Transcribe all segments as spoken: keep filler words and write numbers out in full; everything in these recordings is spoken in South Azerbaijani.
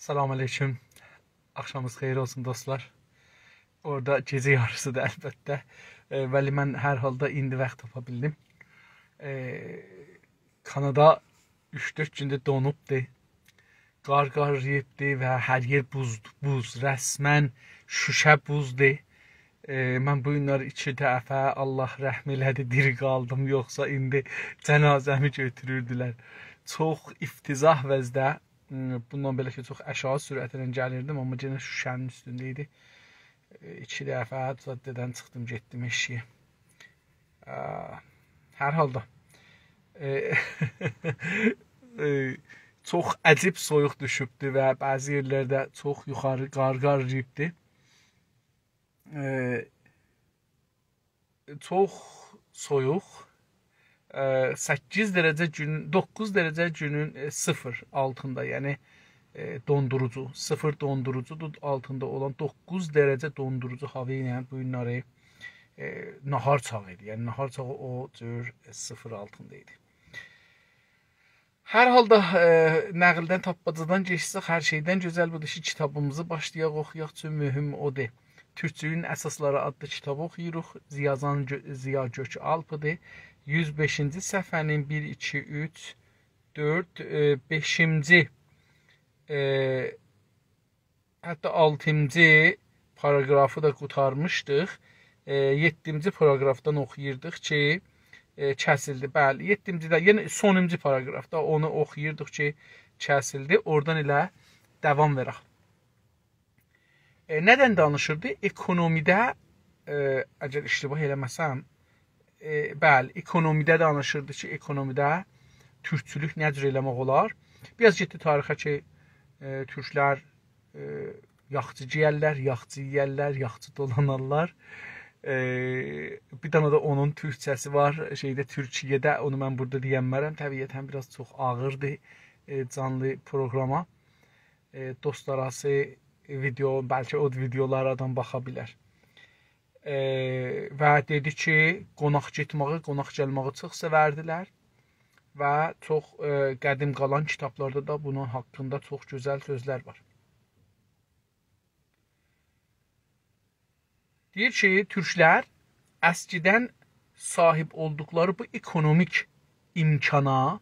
سلام علیکم. آخشامینیز خئییر اولسون، دوستلار. اورادا گئجه یاریسیدیر، البته. ائ، ولی من هر حالدا ایندی واخت تاپا بیلدیم. ائ، کانادا اوچ-دؤرد گوندور دونوبدو. قار قارلاییبدی و هر یئر بوز، بوز. رسماً شوشه بوزدو. ائ، من بو گونلر ایکی دفعه، الله رحم ائله‌دی، دیری قالدیم، یوخسا ایندی جنازه‌می گؤتوروردولر. چوخ افتضاح وضعده، م، بوندان بئله کی، چوخ آشاغی سرعتله گلیردیم، آمما یئنه شوشه‌نین اوستونده ایدی. ائ، ایکی دفعه جاده‌دن چیخدیم، گئتدیم ائشییه. ا، هر حالدا، ائ، ائ، چوخ عجیب سویوق دوشوبدو و بعضی یئرلرده چوخ یوخاری قار قارلاییبدی. ائ، چوخ سویوق. ائ، سککیز درجه گون، دوققوز درجه گونون، ائ، صفر آلتیندا، یعنی، ائ، دوندوروجو، صفر دوندوروجودور، آلتیندا اولان دوققوز درجه دوندوروجو هاوا ایله بو گونلری، ائ، ناهار چاغی ایدی. یعنی ناهار چاغی او جور، ائ، صفر آلتیندا ایدی. هر حالدا، ائ، نقلدن، تاپماجادان کئچسک، هر شئیدن گؤزل بودور کی، کیتابیمیزی باشلایاق اوخویاق، چون مهم اودور. تورکچولویون اساسلاری آدلی کیتابی اوخویوروق. یازان گؤ، ضیا گؤک‌آلپ‌دیر. یوز بئشینجی صفحه‌نین بیر، ایکی، اوچ، دؤرد، ائ، بئشینجی، ائ، حتی آلتینجی پاراگرافی دا قوتارمیشدیق. ائ، یئددینجی پاراگرافدان اوخویوردوق کی، ائ، کسیلدی. بلی، یئددینجی ده، یعنی سونونجو پاراگرافدا اونو اوخویوردوق کی، کسیلدی. اورادان ائله داوام وئرک. ائ، نه‌دن دانیشیردی؟ اکونومیده، ائ، اگر اشتباه ائله‌مه‌سم، ائ، بلی، اکونومیده دانیشیردی کی، اکونومیده تورکچولوک نه جور ائله‌مک اولار. بیر آز گئتدی تاریخه کی، ائ، تورکلر، ائ، یاخچی گئیرلر، یاخچی یئیرلر، یاخچی دولانارلار. ائ، بیر دنه ده اونون تورکجه‌سی وار، شئیده، تورکیه‌ده، اونو من بورادا دئینمه‌رم. طبیعتاً بیر آز چوخ آغیردیر، ائ، جانلی پروگراما. ائ، دوست‌آراسی ویدئو، بلکه او ویدئولارا آدام باخا بیلر. ائ، و دئدی کی، قوناق گئتمه‌یی، قوناق گلمه‌یی چوخ سئوردیلر و چوخ، ائ، قدیم قالان کیتابلاردا دا بونون حاقیندا چوخ گؤزل سؤزلر وار. دئییر کی، تورکلر اسکیدن صاحیب اولدوقلاری بو اکونومیک امکانا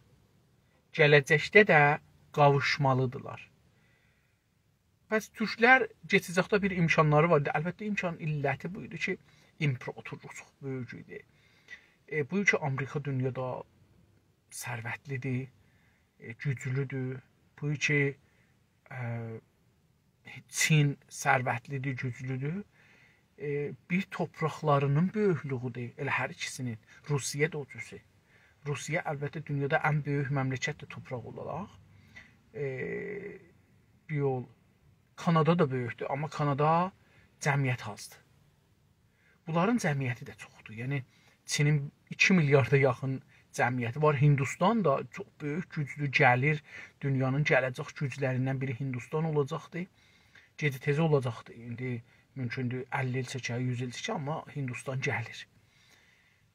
گله‌جکده ده قاووشمالیدیرلار. پس تورکلر کئچه‌جکده بیر امکانلاری وار ایدی. البته، امکان علتی بو ایدی کی، ایمپراتورلوق چوخ بؤیوک ایدی. ائ، بو کی، آمریکا دونیادا ثروتلیدیر، ائ، گوجلودور. بو کی، ائ، چین ثروتلیدیر، گوجلودور. ائ، بیر توپراقلارینین بؤیوکلویودور، ائله هر ایکیسینین. روسیه ده او جورسو. روسیه، البته، دونیادا ان بؤیوک مملکتدیر توپراق اولاراق. ائ، بیر یول. کانادا دا بؤیوکدور، آمما کانادا جمعیت آزدیر. بونلارین جمعیتی ده چوخدور. یعنی، چینین ایکی میلیاردا یاخین جمعیتی وار. هندوستان دا چوخ بؤیوک، گوجلو گلیر. دونیانین گله‌جک گوجلریندن بیری هندوستان اولاجاقدیر. گئجی تئزی اولاجاقدیر. ایندی مومکوندور اللی ایل چکه، یوز ایل چکه، آمما هندوستان گلیر.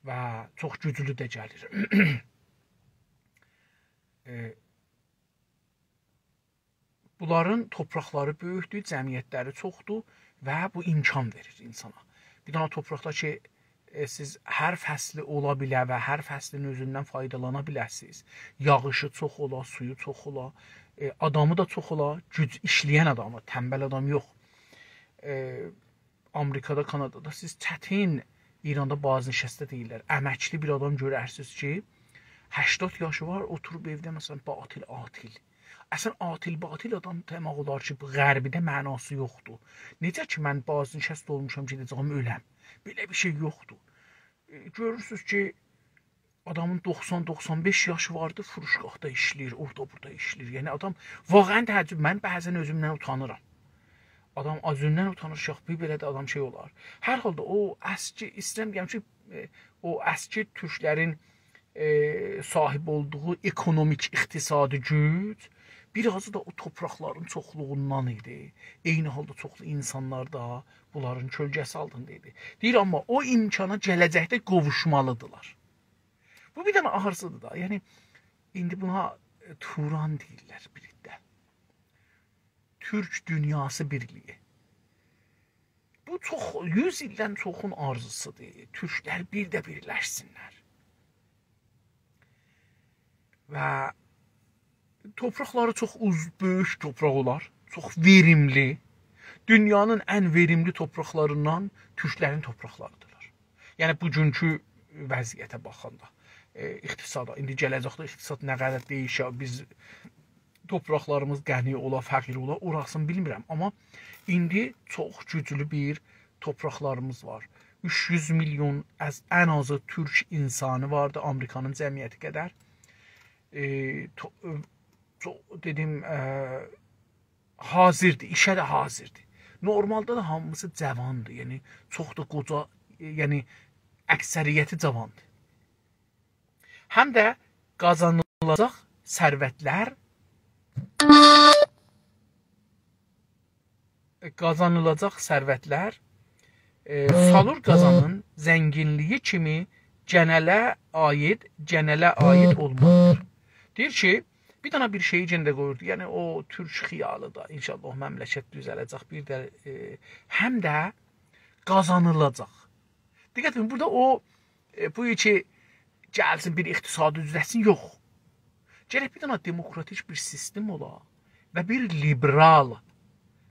و چوخ گوجلو ده گلیر. ائ، بونلارین توپراقلاری بؤیوکدور، جمعیتلری چوخدور و بو امکان وئریر اینسانا. بیر دنه توپراقدا کی، ائ، سیز هر فصلی اولا بیله و هر فصلین اؤزوندن فایدالانا بیله‌سینیز. یاغیشی چوخ اولا، سویو چوخ اولا، ائ، آدامی دا چوخ اولا، گوج، ایشله‌ین آدامی، تنبل آدام یوخ. ائ، آمریکادا، کانادادا سیز چتین، ایراندا بازنشسته دئییرلر، امکلی بیر آدام گؤررسینیز کی، هشتاد یاشی وار، اوتوروب ائوده، مثلا، باطیل، عاطیل. اصلا، عاطیل، باطیل آدام دئمک اولار کی، بو غربیده معناسی یوخدور. نئجه کی، من بازنشست اولموشام، گئده‌جم اؤلم. بئله بیر شئی یوخدور. ائ، گؤرورسونوز کی، آدامین دوخسان، دوخسان بئش یاشی واردی، فروشگاهدا ایشله‌ییر، اورادا بورادا ایشله‌ییر. یعنی آدام واقعاً تعجب، من بعضاً اؤزومدن اوتانیرام. آدام اؤزوندن اوتانیر کی، بیر بئله ده آدام شئی اولار. هر حالدا او اسکی، ایسته‌ییرم دئیم کی، ائ، او اسکی تورکلرین، ائ، صاحیب اولدوغو اکونومیک، اقتصادی گوج بیر آز دا او توپراقلارین چوخلوغوندان ایدی. عینی حالدا چوخلو اینسانلار دا بونلارین کؤلگه‌سی آلتیندا ایدی. دئییر، آمما او امکانا گله‌جکده قوووشمالیدیرلار. بو بیر دنه آغیرسیدیر دا. یعنی، ایندی بونا، ائ، توران دئییرلر بیر ده. تورک دونیاسی بیرلیگی. بو چوخ، یوز ایلدن چوخون آرزوسودور. تورکلر بیر ده بیرلشسینلر. و تورپاقلاری چوخ اوز-، بؤیوک تورپاق اولار، چوخ وئریملی. دونیانین ان وئریملی تورپاقلاریندان تورکلرین تورپاقلاریدیرلار. یعنی بوگونکو وضعیته باخاندا، ائ، اقتصادا، ایندی گله‌جکده اقتصاد نه قدر دییشر، بیز تورپاقلاریمیز غنی اولا، فقیر اولا، اوراسینی بیلمیرم. آمما ایندی چوخ گوجلو بیر تورپاقلاریمیز وار. اوچ یوز میلیون از، ان آزی تورک اینسانی واردی، آمریکانین جمعیتی قدر. ائ، تو-، تو-، دئدیم، ائ، حاضردیر، ایشه ده حاضردیر. نورمالدا دا هامیسی جاواندیر، یعنی چوخ دا قوجا، یعنی اکثریتی جاواندیر. هم ده قازانیلاجاق ثروتلر، قازانیلاجاق ثروتلر، ائ، سالور قازانین زنگینلیگی کیمی گئنله عایید، گئنله عایید اولمالیدیر. دئییر کی، بیر دنه بیر شئیی گئنه ده قویوردو. یعنی او تورک خیالی دا، ان‌شاءالله او مملکت دوزه‌له‌جک. بیر ده، ائ، هم ده قازانیلاجاق. دقت ائدین، بورادا او، ائ، بو کی گلسین بیر اقتصادی دوزلتسین، یوخ. گرک بیر دنه دموکراتیک بیر سیستم اولا و بیر لیبرال.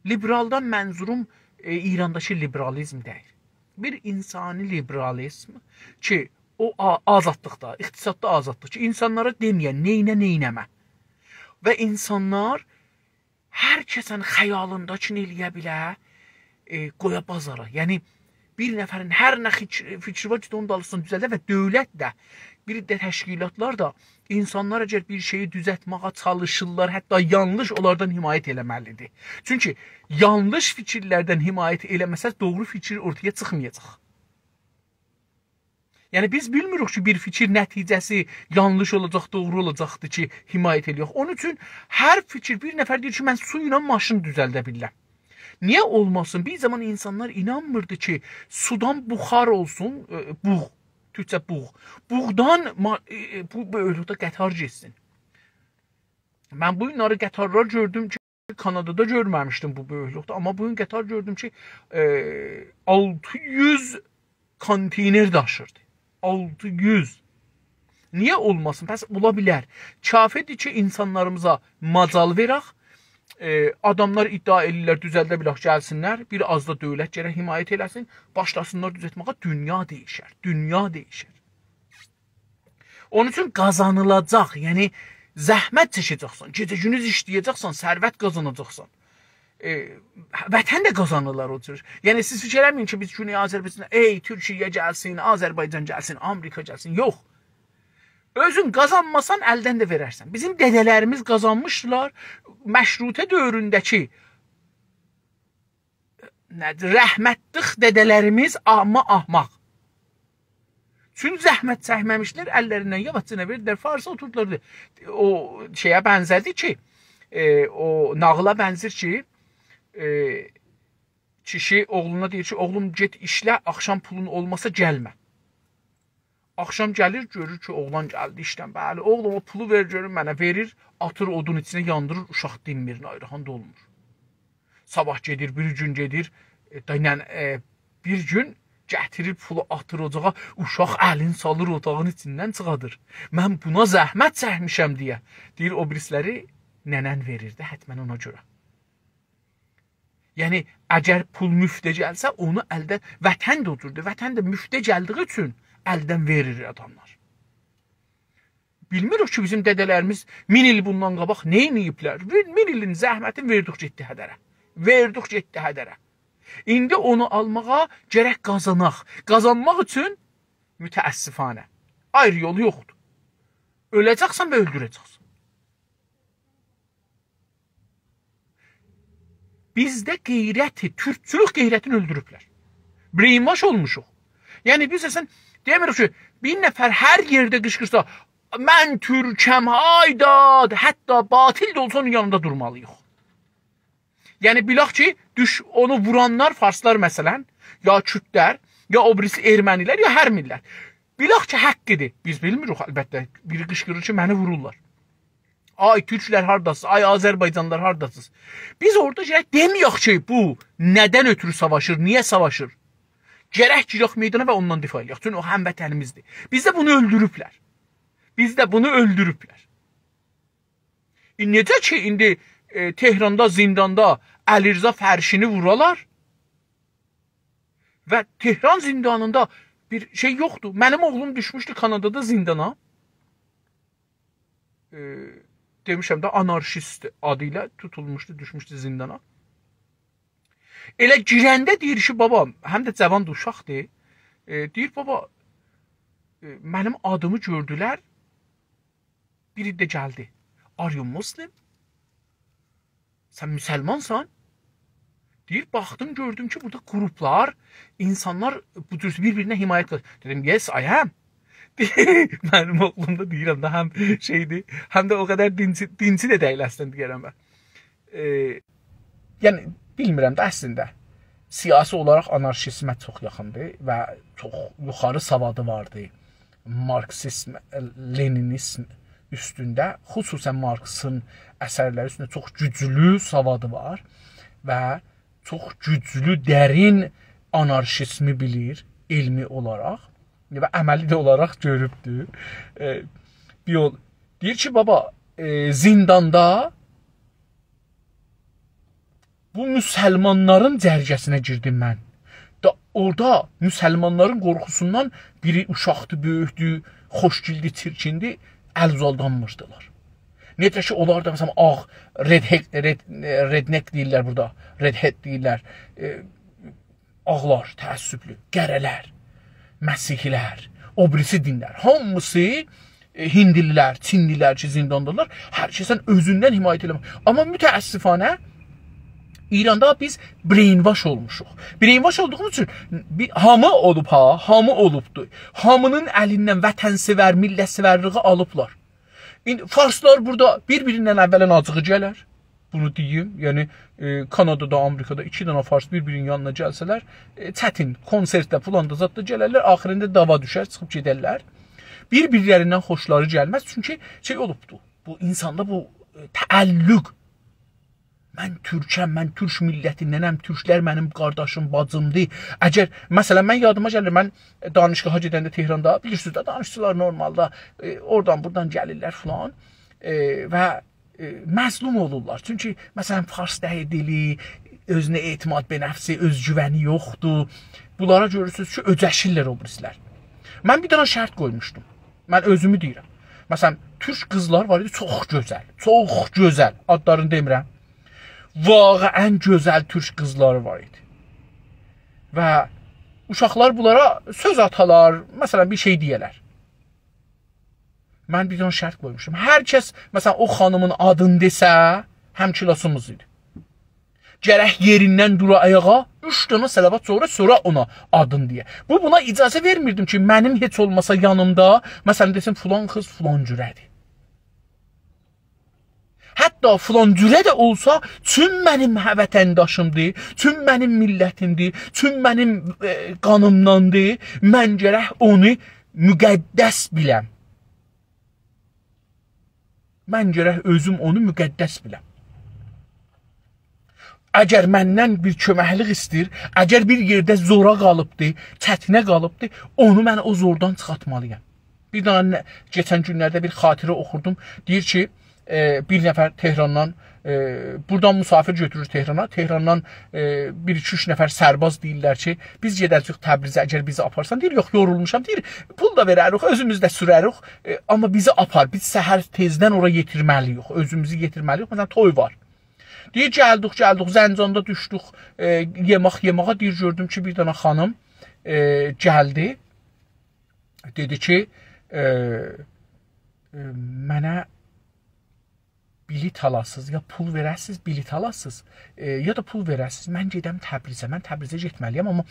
لیبرالدان منظوروم، ائ، ایرانداکی لیبرالیزم دئییل. بیر اینسانی لیبرالیزم کی، او آ-، آزادلیقدا، اقتصاددا آزادلیق کی، اینسانلارا دئمه‌یه، نئینه، نئینه‌مه. و اینسانلار هر کسین خیالینداکینی ائله‌یه بیله، ائ، قویا بازارا. یعنی، بیر نفرین هر نه فیکر-، فیکری وار کی، اونو دا آلیرسان دوزلده و دؤولت ده، بیر ده تشکیلاتلار دا اینسانلار اگر بیر شئیی دوزلتمه‌یه چالیشیرلار، حتی یانلیش، اونلاردان حمایت ائله‌مه‌لیدیر. چونکی یانلیش فیکیرلردن حمایت ائله‌مه‌سز، دوغرو فیکیر اورتایا چیخمایاجاق. یعنی، بیز بیلمیریک کی، بیر فیکیر نتیجه‌سی یانلیش اولاجاق، دوغرو اولاجاقدیر کی، حمایت ائله‌یک. اونون اوچون هر فیکیر، بیر نفر دئییر کی، من سو ایله ماشین دوزلده بیلیرم. نییه اولماسین؟ بیر زامان اینسانلار اینانمیردی کی، سودان بخار اولسون، ائ، بوغ، تورکجه بوغ. بوغدان ما-، ائ، ائ، بو، بو بؤیوکلوکده قطار گئتسین. من بو گونلری قطارلار گؤردوم کی، کانادادا گؤرمه‌میشدیم بو بؤیوکلوکده، آمما بو گون قطار گؤردوم کی، ائ، آلتی یوز کانتینر داشیردی. آلتی یوز. نییه اولماسین؟ پس اولا بیلر. کافیدیر کی، اینسانلاریمیزا مجال وئرک. ائ، آداملار ادعا ائدیرلر، دوزلده بیلک، گلسینلر. بیر آز دا دؤولت گرک حمایت ائله‌سین. باشلاسینلار دوزلتمه‌یه، دونیا دییشر. دونیا دییشر. اونون اوچون قازانیلاجاق، یعنی زحمت چکه‌جکسن، گئجه گوندوز ایشله‌یه‌جکسن، ثروت قازاناجاقسان. ائ، وطن ده قازانیلار او جور. یعنی سیز فیکیر ائله‌مه‌یین کی، بیز گونئی آذربایجاندا، ای، تورکیه گلسین، آذربایجان گلسین، آمریکا گلسین. یوخ. اؤزون قازانماسان، الدن ده وئررسن. بیزیم دده‌لریمیز قازانمیشدیلار. مشروطه دؤورونده‌کی نه‌دیر؟ رحمتلیک دده‌لریمیز، آمما احمق. چون زحمت چکمه‌میشلر، اللریندن یاواشجانا وئردیلر فارسا، اوتوردولار. او شئیه بنزه‌دی کی، ائ، او ناغیلا بنزیر کی، ائ، کیشی اوغلونا دئییر کی، اوغلوم، گئت ایشله، آخشام پولون اولماسا، گلمه. آخشام گلیر، گؤرور کی، اوغلان گلدی ایشدن. بلی، اوغلوم، او پولو وئر گؤروم منه. وئریر، آتیر اودون ایچینه، یاندیریر، اوشاق دینمیر، نایراحان دا اولمور. صاباح گئدیر، بیر گون گئدیر، ائ، دا نن-، ائ، بیر گون گتیریر پولو، آتیر اوجاغا، اوشاق الین سالیر اوجاغین ایچیندن چیخادیر. «من بونا زحمت چکمیشم» دئیه. دئییر، او بیریسیلری ننه‌ن وئریردی، حتماً اونا گؤره. یعنی، اگر پول مفته گلسه، اونو الدن، وطن ده او جوردور. وطن ده مفته گلدیگی اوچون الدن وئریر آداملار. بیلمیریک کی، بیزیم دده‌لریمیز مین ایل بوندان قاباق نه ائدیبلر؟ مین، مین ایلین زحمتینی وئردیک گئتدی هدره. وئردیک گئتدی هدره. ایندی اونو آلماغا گرک قازاناق. قازانماق اوچون متأسفانه آیری یولو یوخدور. اؤله‌جکسن و اؤلدوره‌جکسن. بیزده غیرتی، تورکچولوک غیرتینی اؤلدوروبلر. Brainwash اولموشوق. یعنی، بیز اصلاً دئمیریک کی، بیر نفر هر یئرده قیشقیرسا، «من تورکم، های داد»، حتی باطل ده اولسا اونون یانیندا دورمالیییق. یعنی، بیلک کی، دوش-، اونو وورانلار فارسلار، مثلاً، یا کوردلر، یا او بیریسی ارمنیلر، یا هر میللت. بیلک کی، حقیدیر. بیز بیلمیریک، البته. بیری قیشقیریر کی، منی وورورلار. آی تورکلر هارداسینیز؟ آی آذربایجانلیلار هارداسینیز؟ بیز اورادا گرک دئمه‌یک کی، بو نه‌دن اؤترو ساواشیر، نییه ساواشیر؟ گرک گیرک میدانا و اوندان دفاع ائله‌یک. چونکی او هموطنیمیزدیر. بیزده بونو اؤلدوروبلر. بیزده بونو اؤلدوروبلر. ائ، نئجه کی، ایندی، ائ، تهراندا، زینداندا علیرضا فرشینی وورالار و تهران زیندانیندا بیر شئی یوخدور. منیم اوغلوم دوشموشدو کانادادا زیندانا. ائ، دئمیشم ده، آنارشیست آدی ایله توتولموشدو، دوشموشدو زیندانا. ائله گیرنده دئییر کی، بابا، هم ده جاوان دا اوشاقدیر. ائ، دئییر، بابا، ائ، منیم آدیمی گؤردولر، بیری ده گلدی. Are you Muslim? سن مسلمانسان؟ دئییر، باخدیم، گؤردوم کی، بورادا گروپلار، اینسانلار بو جور بیر-بیرینه حمایت قیلیر. دئدیم، yes, I am. منیم اوغلوم دا دئییرم ده، هم شئیدیر، هم ده او قدر دینچی، دینچی ده دئییل اصلینده، دئیه‌رم من. ائ، یعنی، بیلمیرم ده اصلینده. سیاسی اولاراق آنارشیزمه چوخ یاخیندیر و چوخ یوخاری سوادی واردی مارکسیزم، لنینیزم اوستونده، خصوصاً مارکسین اثرلری اوستونده چوخ گوجلو سوادی وار و چوخ گوجلو، درین آنارشیزمی بیلیر علمی اولاراق و عملی ده اولاراق گؤروبدور. ائ، بیر یول دئییر کی، بابا، ائ، زینداندا بو مسلمانلارین جرگه‌سینه گیردیم من. دا، اورادا مسلمانلارین قورخوسوندان بیری اوشاقدی، بؤیوکدو، خوشگیلدی، چیرکیندی، ال اوزالدانمیردیلار. نئجه کی، اونلار دا، مثلاً، آغ، red he-، red، ائ، redneck دئییرلر بورادا، redhead دئییرلر، ائ، آغلار، تعصبلو، قره‌لر، مسیحی‌لر، او بیریسی دینلر، هامیسی، ائ، هندلی‌لر، چینلی‌لر کی، زینداندادیرلار، هر کسدن اؤزوندن حمایت ائله‌مک. آمما متأسفانه ایراندا بیز brainwash اولموشوق. Brainwash اولدوغوموز اوچون بیر، هامی اولوب ها، هامی اولوبدو. هامینین الیندن وطن‌سئور، میللت‌سئورلیگی آلیبلار. ایندی فارسلار بورادا بیر-بیریندن اولاً آجیغی گلر. بونو دئییم، یعنی، ائ، کانادادا، آمریکادا ایکی دنه فارس بیر-بیرینین یانینا گلسه‌لر، ائ، چتین، کنسرتده، فلاندا، زاددا گلرلر، آخیریندا دعوا دوشر، چیخیب گئدرلر. بیر-بیرلریندن خوشلاری گلمز، چونکی شئی اولوبدو. بو اینساندا بو، ائ، تعلق. من تورکم، من تورک میللتیندنم، تورکلر منیم قارداشیم، باجیمدیر. اگر، مثلاً، من یادیما گلیر، من دانشگاها گئدنده تهراندا، بیلیرسینیز ده، دانشجولار نورمالدا، ائ، اورادان بورادان گلیرلر فلان، ائ، و، ائ، مظلوم اولورلار. چونکی، مثلاً، فارس دئییل دیلی، اؤزونه اعتماد به نفسی، اؤزگوونی یوخدور. بونلارا گؤرورسونوز کی، اؤجه‌شیرلر او بیریسیلر. من بیر دنه شرط قویموشدوم. من اؤزومو دئییرم. مثلاً، تورک قیزلار وار ایدی، چوخ گؤزل، چوخ گؤزل. آدلارینی دئمیرم. واقعاً گؤزل تورک قیزلاری وار ایدی. و اوشاقلار بونلارا سؤز آتالار، مثلاً، بیر شئی دئیه‌لر. من بیر دنه شرط قویموشدوم. هر کس، مثلاً، او خانیمین آدینی دئسه، هم‌کلاسیمیز ایدی. گرک یئریندن دورا آیاغا، اوچ دنه صلوات سونرا، سونرا اونا آدین دئیه. بو، بونا اجازه وئرمیردیم کی، منیم هئچ اولماسا یانیمدا، مثلاً، دئسین، فلان قیز فلان جوره‌دیر. حتی فلان جوره ده اولسا، چون منیم ه-، وطنداشیمدیر، چون منیم میللتیمدیر، چون منیم، ائ، قانیمداندیر، من گرک اونو مقدس بیلم. من گرک اؤزوم اونو مقدس بیلم. اگر مندن بیر کؤمکلیک ایسته‌ییر، اگر بیر یئرده زورا قالیبدی، چتینه قالیبدی، اونو من او زوردان چیخارتمالییام. بیر دنه نه-، کئچن گونلرده بیر خاطره اوخوردوم. دئییر کی، ائ، بیر نفر تهراندان، ائ، بورادان مسافر گؤتورور تهرانا. تهراندان، ائ، بیر ایکی اوچ نفر سرباز دئییرلر کی، «بیز گئده‌جه‌ییک تبریزه، اگر بیزی آپارسان.» دئییر، «یوخ، یورولموشام.» دئییر، «پول دا وئرریک، اؤزوموز ده سورریک، ائ، آمما بیزی آپار، بیز سحر تئزدن اورا یئتیرمه‌لیییک، اؤزوموزو یئتیرمه‌لیییک، مثلاً، توی وار.» دئییر، گلدیک، گلدیک، زنجاندا دوشدوک، ائ، یئمک یئمه‌یه. دئییر، گؤردوم کی، بیر دنه خانیم، ائ، گلدی. دئدی کی، ائ، ائ، «منه بلیط آلاسینیز، یا پول وئره‌سینیز، بلیط آلاسینیز، ائ، یا دا پول وئره‌سینیز، من گئدم تبریزه. من تبریزه گئتمه‌لییم، آمما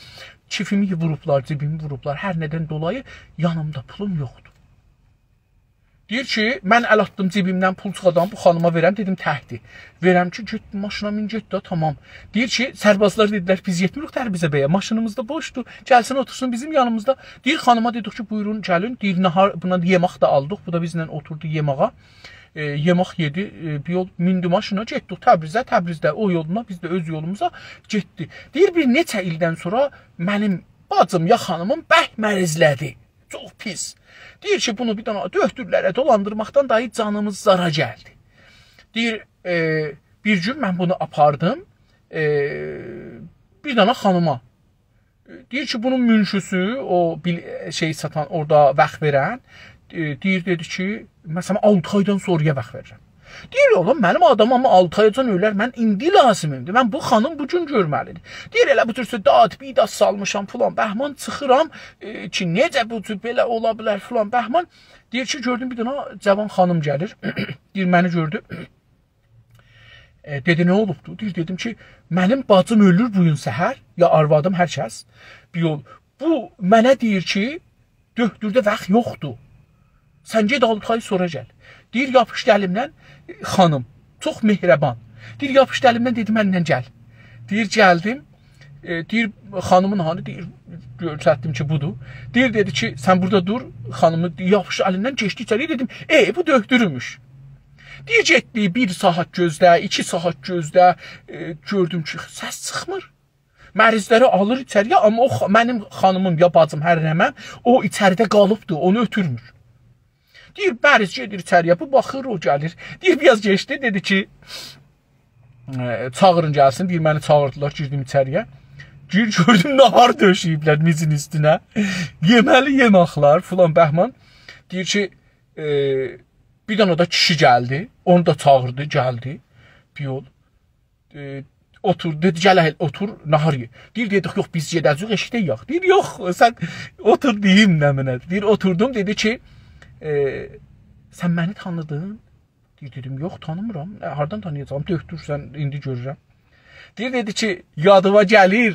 کیفیمی ووروبلار، جیبیمی ووروبلار، هر نه‌دن دولایی یانیمدا پولوم یوخدور.» دئییر کی، من ال آتدیم جیبیمدن پول چیخادام، بو خانیما وئرم، دئدیم، تکدیر. وئرم کی، گئت ماشینا مین، گئت ده، تامام. دئییر کی، سربازلار دئدیلر، بیز یئتمیریک تبریزه بی، ماشینیمیز دا بوشدور، گلسین اوتورسون بیزیم یانیمیزدا. دئییر، خانیما دئدیک کی، بویورون گلین. دئییر، ناهار، بونا یئمک ده آلدیق، بو دا بیزله اوتوردو یئماغا. ائ، یئمک یئدی، ائ، بیر یول میندی ماشینا، گئتدیک تبریزه، تبریزده او یولونا، بیز ده اؤز یولوموزا گئتدیک. دئییر، بیر نئچه ایلدن سونرا منیم باجیم یا خانیمیم برک مریضله‌دی. چوخ پیس. دئییر کی، بونو بیر دنه دؤکتورلره دولاندیرماقدان دایی جانیمیز زارا گلدی. دئییر، ائ، بیر گون من بونو آپاردیم، ائ، بیر دنه خانیما. دئییر کی، بونون منشی‌سی، او بیل-، شئی ساتان، اورادا وقت وئرن، ائ، دئییر، دئدی کی، مثلا، آلتی آیدان سونرایا وقت وئریرم. دئییر، اوغلوم، منیم آدامیم آلتی آیاجان اؤلر، من ایندی لازیمیمدیر. من بو خانیم بو گون گؤرمه‌لیدیر. دئییر، ائله بو جور داد، بیداد سالمیشام، فلان، بهمان، چیخیرام، ائ، کی، نئجه بو جور بئله اولا بیلر، فلان، بهمان. دئییر کی، گؤردوم، بیر دنه جوان خانیم گلیر. دئییر، منی گؤردو. ائ، دئدی، «نه اولوبدو؟» دئییر، دئدیم کی، «منیم باجیم اؤلور بو گون سحر، یا آروادیم، هر کس، بیر یول. بو منه دئییر کی، دؤکتورده وقت یوخدور. سن گئت آلتی آی سونرا گل.» دئییر، یاپیشدی الیمدن، خانیم، چوخ مهربان. دئییر، یاپیشدی الیمدن، دئدی، «منن گل.» دئییر، گلدیم. ائ، دئییر، «خانیمین هانی؟» دئییر، گؤستردیم کی، بودور. دئییر، دئدی کی، «سن بورادا دور.» خانیمی یاپیشدی الیمدن، کئچدی ایچری‌یه، دئدیم، «ائ، بو دؤکتوروموش.» دئییر، گئتدی، بیر ساعات گؤزله، ایکی ساعات گؤزله، ائ، گؤردوم کی، سس چیخمیر. مریضلری آلیر ایچری‌یه، آمما او خا-، منیم خانیمیم یا باجیم، هر نمنه، او ایچریده قالیبدی، اونو اؤتورمور. دئییر، مریض گئدیر ایچری‌یه، بو باخیر، او گلیر. دئییر، بیر آز کئچدی، دئدی کی، ائ، چاغیرین گلسین، دئییر، منی چاغیردیلار، گیردیم ایچری‌یه. گیر گؤردوم، ناهار دؤشه‌ییبلر میزین اوستونه. یئمه‌لی یئمکلر، فلان بهمان. دئییر کی، ائ، بیر دنه ده کیشی گلدی، اونو دا چاغیردی، گلدی. بیر یول. ائ، اوتور، دئدی، «گل، ائل، اوتور، ناهار یئ.» دئییر، دئدیک، «یوخ، بیز گئده‌جه‌ییک، ائشیکده یئیک.» دئییر، «یوخ، سن اوتور، دئییم نمنه‌دیر.» دئییر، اوتوردوم، دئدی کی، ائ، «سن منی تانیدین؟» دئییر، دئدیم، «یوخ، تانیمیرام. ائ، هاردان تانییاجاغام؟ دؤکتورسن، ایندی گؤرورم.» دئییر، دئدی کی، «یادیوا گلیر،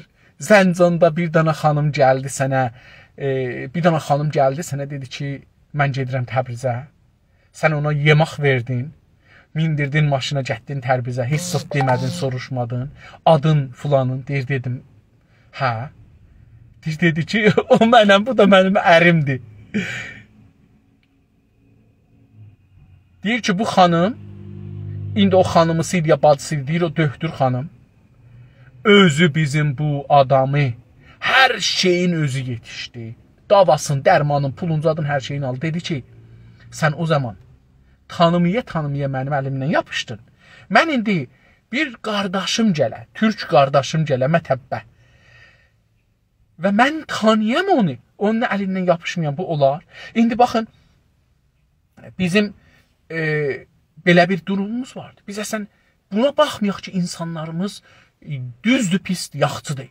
زنجاندا بیر دنه خانیم گلدی سنه، ائ، بیر دنه خانیم گلدی سنه، دئدی کی، من گئدیرم تبریزه. سن اونا یئمک وئردین، میندیردین ماشینا، گتدین تبریزه، هئچ زاد دئمه‌دین، سوروشمادین، آدین فلانین؟» دئییر، دئدیم، «هه.» دئییر، دئدی کی، «او منم، بو دا منیم اریمدیر.» دئییر کی، بو خانیم، ایندی او خانیمیسی ایدی یا باجیسی ایدی، دئییر، او دؤکتور خانیم، اؤزو بیزیم بو آدامی، هر شئیین اؤزو یئتیشدی. داواسین، درمانین، پولون، زادین، هر شئیین آلدی. دئدی کی، سن او زامان تانیمایا-تانیمایا منیم الیمدن یاپیشدین. من ایندی بیر قارداشیم گله، تورک قارداشیم گله مطبه و من تانییام اونو، اونون الیندن یاپیشمایام، بو اولار؟ ایندی باخین، بیزیم، ائ، بئله بیر دوروموموز واردی. بیز اصلا بونا باخمایاق کی، اینسانلاریمیز، ائ، دوزدور، پیسدیر، یاخشیدیر.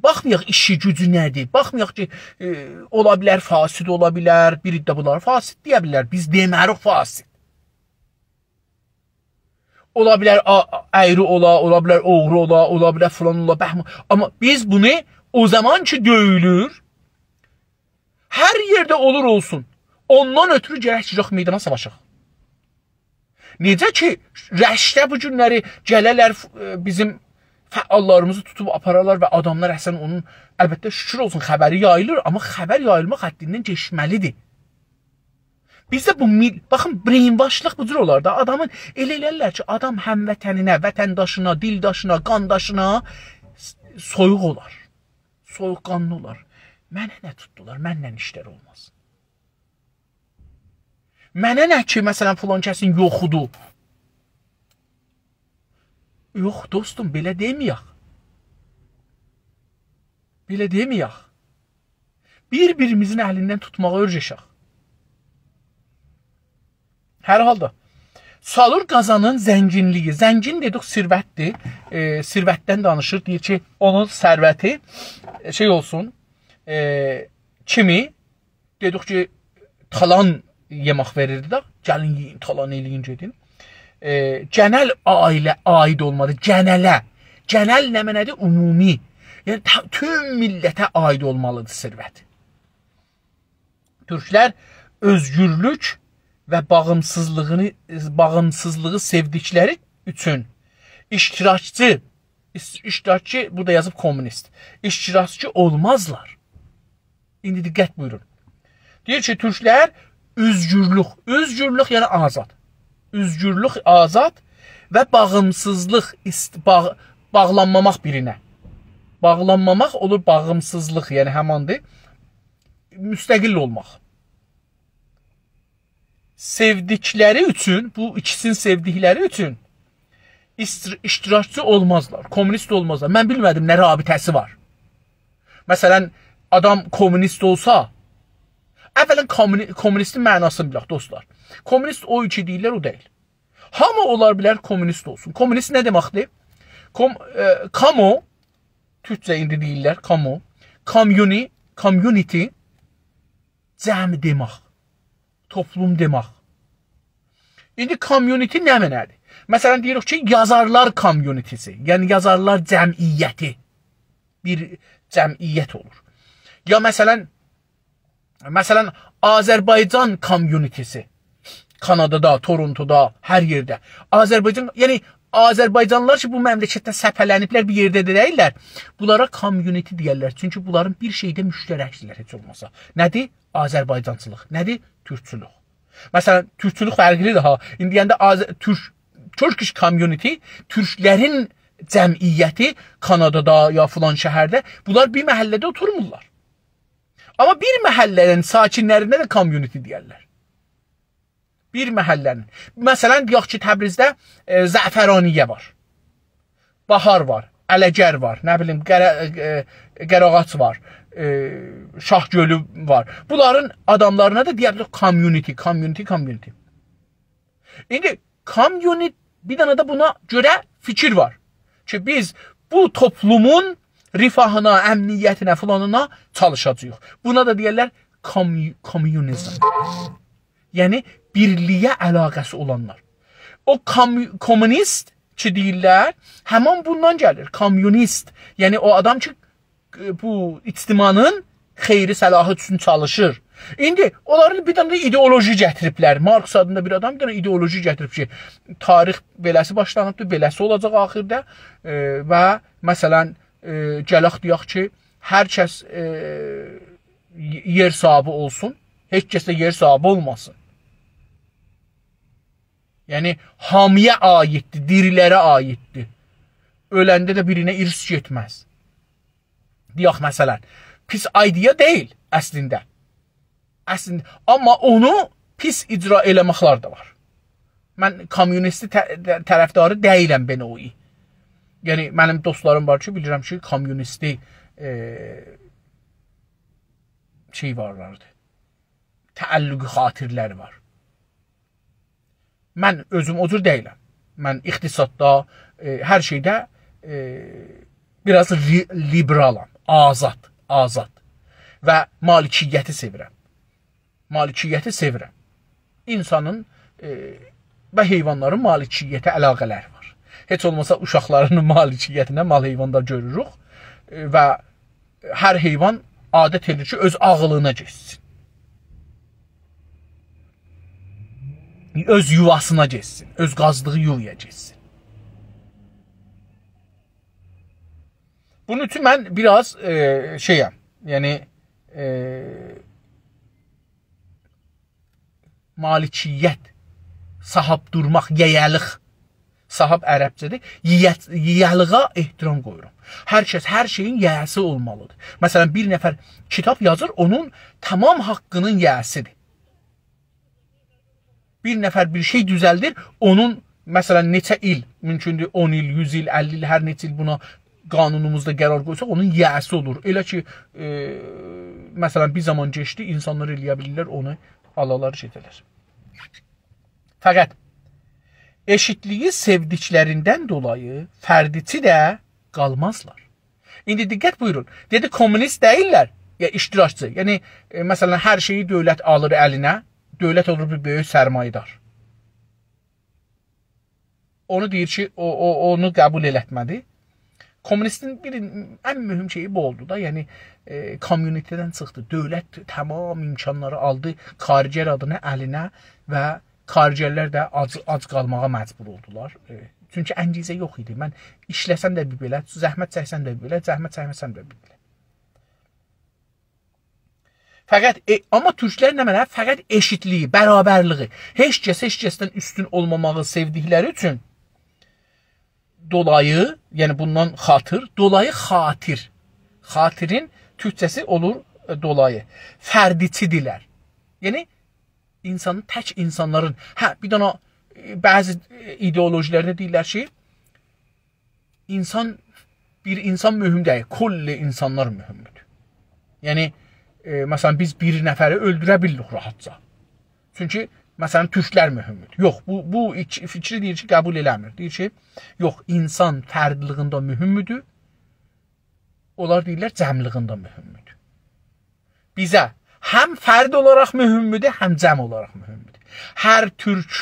باخمایاق ایشی، گوجو نه‌دیر. باخمایاق کی، ائ، اولا بیلر، فاسد اولا بیلر، بیری ده بونلاری فاسد دئیه بیلر. بیز دئمه‌ریک فاسد. اولا بیلر آ-، اَیری اولا، اولا بیلر اوغرو اولا، اولا بیلر فلان اولا، بهمان. آمما بیز بونو او زامان کی دؤیولور، هر یئرده اولور اولسون، اوندان اؤترو گرک چیخاق میدانا، ساواشاق. نئجه کی، رشتده بو گونلری گله‌لر، ائ، بیزیم فعاللاریمیزی توتوب آپارارلار و آداملار اصلا اونون، البته، شوکور اولسون، خبری یاییلیر، آمما خبر یاییلماق حدیندن کئچمه‌لیدیر. بیزده بو میل-، باخین، brainwashلیق بو جور اولار دا. آدامین ائله ائلرلر کی، آدام هموطنینه، وطنداشینا، دیلداشینا، قانداشینا س-، سویوق اولار. سویوق‌قانلی اولار. منه نه توتدولار، منله ایشلری اولماز. منه نه کی، مثلا، فلان کسین یوخودور. یوخ، دوستوم، بئله دئمه‌یک. بئله دئمه‌یک. بیر-بیریمیزین الیندن توتماغی اؤیره‌شک. هر حالدا، سالور قازانین زنگینلیگی. زنگین دئدیک، ثروتدیر. ائ، ثروتدن دانیشیر. دئییر کی، اونون ثروتی، ائ، شئی اولسون، ائ، کیمی دئدیک کی، تالان یئمک وئریردی ده. گلین یئیین، تالان ائله‌یین، گئدین. ائ، گئنل عائله عاید اولمالی، گئنله. گئنل نمنه‌دیر؟ عمومی. یعنی، تا-، توم میللته عاید اولمالیدیر ثروت. تورکلر اؤزگورلوک، و باغیمسیزلیغینی، باغیمسیزلیغی سئودیکلری اوچون اشتراکچی، اش-، اشتراکچی، بورادا یازیب کومونیست، اشتراکچی اولمازلار. ایندی دقت بویورون. دئییر کی، تورکلر اؤزگورلوک، اؤزگورلوک یعنی آزاد. اؤزگورلوک، آزاد و باغیمسیزلیق، ایست-، باغ-، باغلانماماق بیرینه. باغلانماماق اولور باغیمسیزلیق، یعنی هماندیر. مستقل اولماق. سئودیکلری اوچون، بو ایکیسینی سئودیکلری اوچون ایستر-، اشتراکچی اولمازلار، کومونیست اولمازلار. من بیلمه‌دیم نه رابطه‌سی وار. مثلا، آدام کومونیست اولسا، اولا کومونی-، کومونیستین معناسینی بیلک، دوستلار. کومونیست او کی دئییرلر، او دئییل. هامی اولار بیلر کومونیست اولسون. کومونیست نه دئمکدیر؟ کوم-، ائ، کامو، تورکجه ایندی دئییرلر، کامو، کامیونی-، کامیونیتی، جمع دئمک، توپلوم دئمک. ایندی کامیونیتی نمنه‌دیر؟ مثلا، دئییریک کی، یازارلار کامیونیتیسی، یعنی یازارلار جمعیتی، بیر جمعیت اولور. یا مثلا، مثلا، آذربایجان کامیونیتیسی، کانادادا، تورونتودا، هر یئرده. آذربایجان، یعنی آذربایجانلیلار کی، بو مملکتده سپه‌لنیبلر، بیر یئرده ده دئییللر، بونلارا کامیونیتی دئیرلر. چونکی بونلارین بیر شئیده مشترکدیرلر هئچ اولماسا. نه‌دیر؟ آذربایجانچیلیق، نه‌دیر؟ تورکچولوک. مثلا، تورکچولوک فرقلیدیر ها. ایندی دئینده آذ-، تورک، Turkish community، تورکلرین جمعیتی کانادادا یا فلان شهرده، بونلار بیر محله‌ده اوتورمورلار. آمما بیر محله‌نین ساکنلرینه ده کامیونیتی دئیرلر. بیر محله‌نین. مثلا، دئیک کی، تبریزده، ائ، زعفرانیه وار. باهار وار، عله‌گر وار، نه بیلیم، قره-، ائ، قره‌آغاج وار، ائ، شاه‌گؤلو وار. بونلارین آداملارینا دا دئیه بیلریک کامیونیتی، کامیونیتی، کامیونیتی. ایندی کامیونیتی، بیر دنه ده بونا گؤره فیکیر وار کی، بیز بو توپلومون رفاهینا، امنیتینه، فلانینا چالیشاجاغیق. بونا دا دئیرلر کامی-، کامیونیزم. یعنی، بیرلیگه علاقه‌سی اولانلار. او کامی-، کومونیست کی دئییرلر، همین بوندان گلیر. کامیونیست، یعنی او آدام کی، ائ، بو اجتماعین خیری صلاحی اوچون چالیشیر. ایندی اونلارین بیر دنه ده ایدئولوژی گتیریبلر. مارکس آدیندا بیر آدام بیر دنه ایدئولوژی گتیریب کی، تاریخ بئله‌سی باشلانیبدیر، بئله‌سی اولاجاق آخیردا. ائ، و مثلا، ائ، گلک دئیک کی، هر کس، ائ، ی-، یئر صاحیبی اولسون، هئچ کس ده یئر صاحیبی اولماسین. یعنی، هامی‌یا عایددیر، دیری‌لره عایددیر. اؤلنده ده بیرینه ارث گئتمز. دئیک، مثلا، پیس ایده‌یا دئییل اصلینده. اصلینده، آمما اونو پیس اجرا ائله‌مکلر ده وار. من کامیونیستی طر-، طرفداری دئییلم، به نوعی. یعنی، منیم دوستلاریم وار کی، بیلیرم کی، کامیونیستی، ائ، شئی وارلاردی. تعلق خاطرلری وار. من اؤزوم او جور دئییلم. من اقتصاددا، ائ، هر شئیده، ائ، بیر آز لی-، لیبرالام، آزاد، آزاد. و مالکیتی سئویرم. مالکیتی سئویرم. اینسانین، ائ، و حیوانلارین مالکیته علاقه‌لری وار. هئچ اولماسا اوشاقلارین مالکیتینه مال حیواندا گؤروروک، ائ، و هر حیوان عادت ائدیر کی، اؤز آغلینا گئتسین. اؤز یوواسینا گئتسین، اؤز قازدیغی یووایا گئتسین. بونون اوچون من بیر آز، ائ، شئیم، یعنی، ائ، مالکیت، صاحیب دورماق، ییه‌لیق، صاحیب عربجه‌دیر، ییه-، ییه‌لیغا احترام قویورام. هر کس، هر شئیین ییه‌سی اولمالیدیر. مثلا، بیر نفر کیتاب یازیر، اونون تمام حاققینین ییه‌سیدیر. بیر نفر بیر شئی دوزلدیر، اونون، مثلا، نئچه ایل، مومکوندور، اون ایل، یوز ایل، اللی ایل، هر نئچه ایل بونا قانونوموزدا قرار قویساق، اونون ییه‌سی اولور. ائله کی، ائ، مثلا، بیر زامان کئچدی، اینسانلار ائله‌یه بیلیرلر، اونو آلالار، شئی ائده‌لر. فقط ائشیتلیگی سئودیکلریندن دولایی فردچی ده قالمازلار. ایندی دقت بویورون. دئدی، کومونیست دئییللر، یا اشتراکچی. یعنی، ائ، مثلا، هر شئیی دؤولت آلیر الینه، دؤولت اولور بیر بؤیوک سرمایه‌دار. اونو دئییر کی، او، او، اونو قبول ائلتمه‌دی. کمونیستین بیر ان مهم شئیی بو اولدو دا، یعنی ائ، کامیونیته‌دن چیخدی. دؤولت تمام امکانلاری آلدی کارگر آدینا الینه و کارگرلر ده آج، آج قالماغا مجبور اولدولار. ائ، چونکی انگیزه یوخ ایدی. من ایشله‌سم ده بیر بئله، زحمت چکسم ده بیر بئله، زحمت چکمه‌سم ده بیر بئله. فقط، ائ، آمما تورکلر نمنه؟ فقط ائشیتلیگی، برابرلیگی، هئچ کس هئچ کسدن اوستون اولماماغی سئودیکلری اوچون دولایی، یعنی بوندان خاطر، دولایی خاطر. خاطرین تورکجه‌سی اولور ائ، دولایی. فردیچی‌دیرلر. یعنی اینسانین، تک اینسانلارین، هه، بیر دنه ائ، بعضی ائ، ایدئولوژی‌لرده دئییرلر کی، اینسان، بیر اینسان مهم دئییل، کل اینسانلار مهمدور. یعنی ائ، مثلا، بیز بیر نفری اؤلدوره بیلیریک راحتجا. چونکی، مثلا، تورکلر مهمدور. یوخ، بو، بو ایکی فیکری دئییر کی، قبول ائله‌میر. دئییر کی، یوخ، اینسان فردلیگینده مهمدور، اونلار دئییرلر، جمعلیگینده مهمدور. بیزه هم فرد اولاراق مهمدور، هم جمع اولاراق مهمدور. هر تورک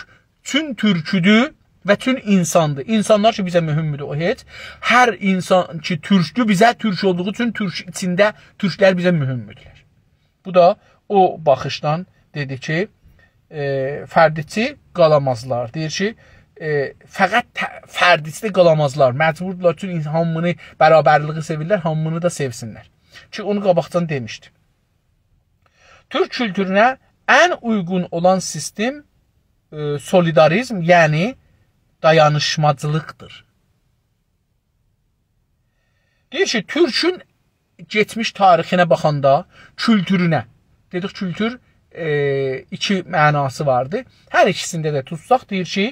چون تورکودور و چون اینساندیر. اینسانلار کی، بیزه مهمدور، او هئچ. هر اینسان کی، تورکدور، بیزه تورک اولدوغو اوچون تورک ایچینده تورکلر بیزه مهمدورلر. بو دا او باخیشدان دئدی کی، ائ، فردیچی قالامازلار. دئییر کی، ائ، فقط ته، فردیچی ده قالامازلار. مجبوردولار چون اینسان هامینی، برابرلیگی سئویرلر، هامینی دا سئوسینلر. کی، اونو قاباقجان دئمیشدیم. تورک کولتورونه ان اویغون اولان سیستم، ائ، سولیداریزم، یعنی دایانیشماجیلیقدیر. دئییر کی، تورکون کئچمیش تاریخینه باخاندا، کولتورونه، دئدیک، کولتور، ائ، ایکی معناسی واردی. هر ایکیسینده ده توتساق، دئییر کی،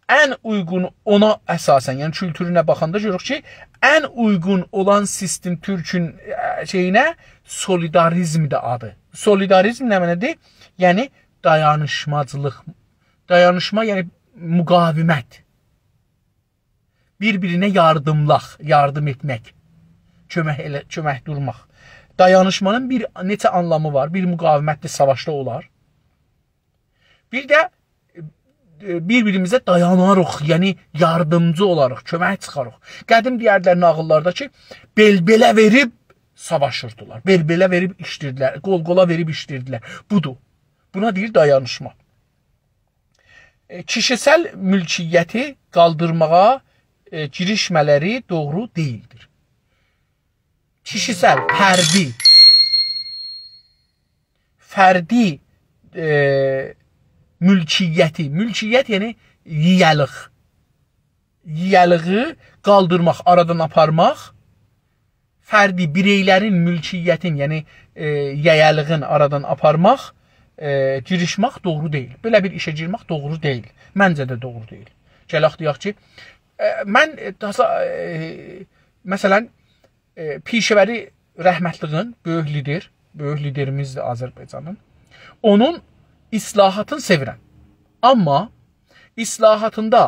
ان اویغون اونا اساساً، یعنی کولتورونه باخاندا گؤروروک کی، ان اویغون اولان سیستم تورکون، ائ، شئیینه سولیداریزمدیر آدی. سولیداریزم نه معنادیر؟ یعنی دایانیشماجیلیق. دایانیشما، یعنی مقاومت. بیر-بیرینه یاردیملاق، یاردیم ائتمک. کؤمک ائله، کؤمک دورماق. دایانیشمانین بیر نئچه آنلامی وار. بیر مقاومتدیر، ساواشدا اولار. بیر ده، ائ، بیر-بیریمیزه دایاناریق، یعنی یاردیمجی اولاریق، کؤمک چیخاریق. قدیم دئیردیلر ناغیللاردا کی، بئل-بئله وئریب ساواشیردیلار. بئل-بئله وئریب ایشله‌ییردیلر، قول-قولا وئریب ایشله‌ییردیلر. بودور. بونا دئییر دایانیشما. ائ، کیشیسل مولکیتی قالدیرماغا، ائ، گیریشمه‌لری دوغرو دئییلدیر. کیشیسل، فردی، فردی، ائ، مولکیتی، مولکیت یعنی ییه‌لیک، ییه‌لیگی قالدیرماق، آرادان آپارماق، فردی بیرئیلرین مولکیتین، یعنی، ائ، ییه‌لیگین آرادان آپارماق، ائ، گیریشمک دوغرو دئییل. بئله بیر ایشه گیرمک دوغرو دئییل. منجه ده دوغرو دئییل. گلک دئیک کی، ائ، من، ائ، تاسا، ائ، مثلا، ائ، پیشه‌وری رحمتلیگین، بؤیوک لیدر، بؤیوک لیدریمیزدیر آذربایجانین. اونون اصلاحاتینی سئویرم. آمما اصلاحاتیندا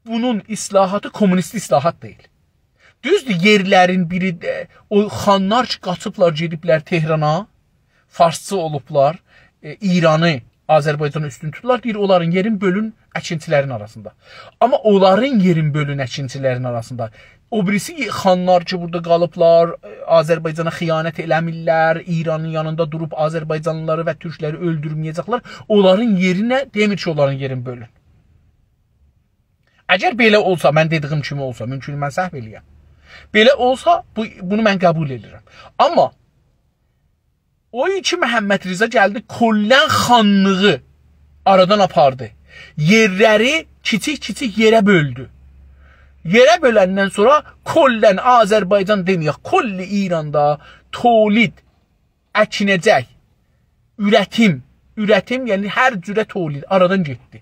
بونون اصلاحاتی کمونیست اصلاحات دئییل. دوزدور، یئرلرین بیری ده، او خانلار کی، قاچیبلار، گئدیبلر تهرانا، فارسچی اولوبلار، ائ، ایرانی آذربایجانا اوستون توتورلار، دئییر، اونلارین یئرین بؤلون اکینچیلرین آراسیندا. آمما اونلارین یئرین بؤلون اکینچیلرین آراسیندا. او بیریسی خانلار کی، بورادا قالیبلار، ائ، آذربایجانا خیانت ائله‌میرلر، ایرانین یانیندا دوروب آذربایجانلیلاری و تورکلری اؤلدورمه‌یه‌جکلر، اونلارین یئرینه دئمیر کی، اونلارین یئرین بؤلون. اگر بئله اولسا، من دئدیگیم کیمی اولسا، مومکون من سهو ائله‌یم. بئله اولسا، بو، بونو من قبول ائدیرم. آمما او کی محمدرضا گلدی، کلاً خانلیغی آرادان آپاردی. یئرلری کیچیک-کیچیک یئره بؤلدو. یئره بؤلندن سونرا کلاً آذربایجان دئمه‌یک، کل ایراندا تولید، اکینه‌جک، اورتیم، اورتیم، یعنی هر جوره تولید آرادان گئتدی.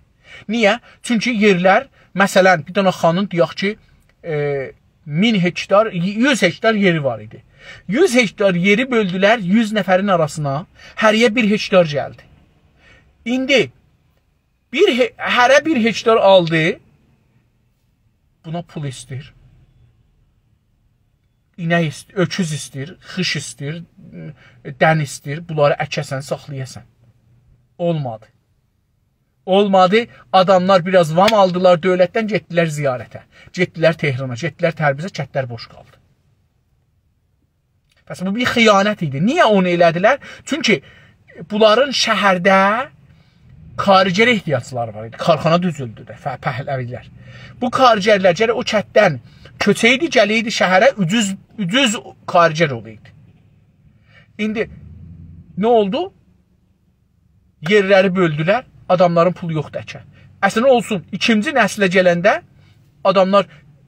نییه؟ چونکی یئرلر، مثلا، بیر دنه خانین، دئیک کی، ائ، مین هکتار، یوز هکتار یئری وار ایدی. یوز هکتار یئری بؤلدولر یوز نفرین آراسینا، هره‌یه بیر هکتار گلدی. ایندی بیر هه، هره بیر هکتار آلدی، بونا پول ایسته‌ییر. اینک ایست، اؤکوز ایسته‌ییر، خیش ایسته‌ییر، دن ایسته‌ییر، بونلاری اکه‌سن، ساخلایاسان. اولمادی. اولمادی، آداملار بیر آز وام آلدیلار دؤولتدن، گئتدیلر زیارته. گئتدیلر تهرانا، گئتدیلر تبریزه، کتلر بوش قالدی. پس بو بیر خیانت ایدی. نییه اونو ائله‌دیلر؟ چونکی بونلارین شهرده کارگره احتیاجلاری وار ایدی. کارخانا دوزولدو ده، ف-، پهلوی‌لر. بو کارگرلر گرک او کتدن کؤچه‌یدی، گله‌یدی شهره، اوجوز، اوجوز کارگر اولایدی. ایندی نه اولدو؟ یئرلری بؤلدولر، آداملارین پولو یوخدور اکه. اصلینده اولسون، ایکینجی نسله گلنده آداملار،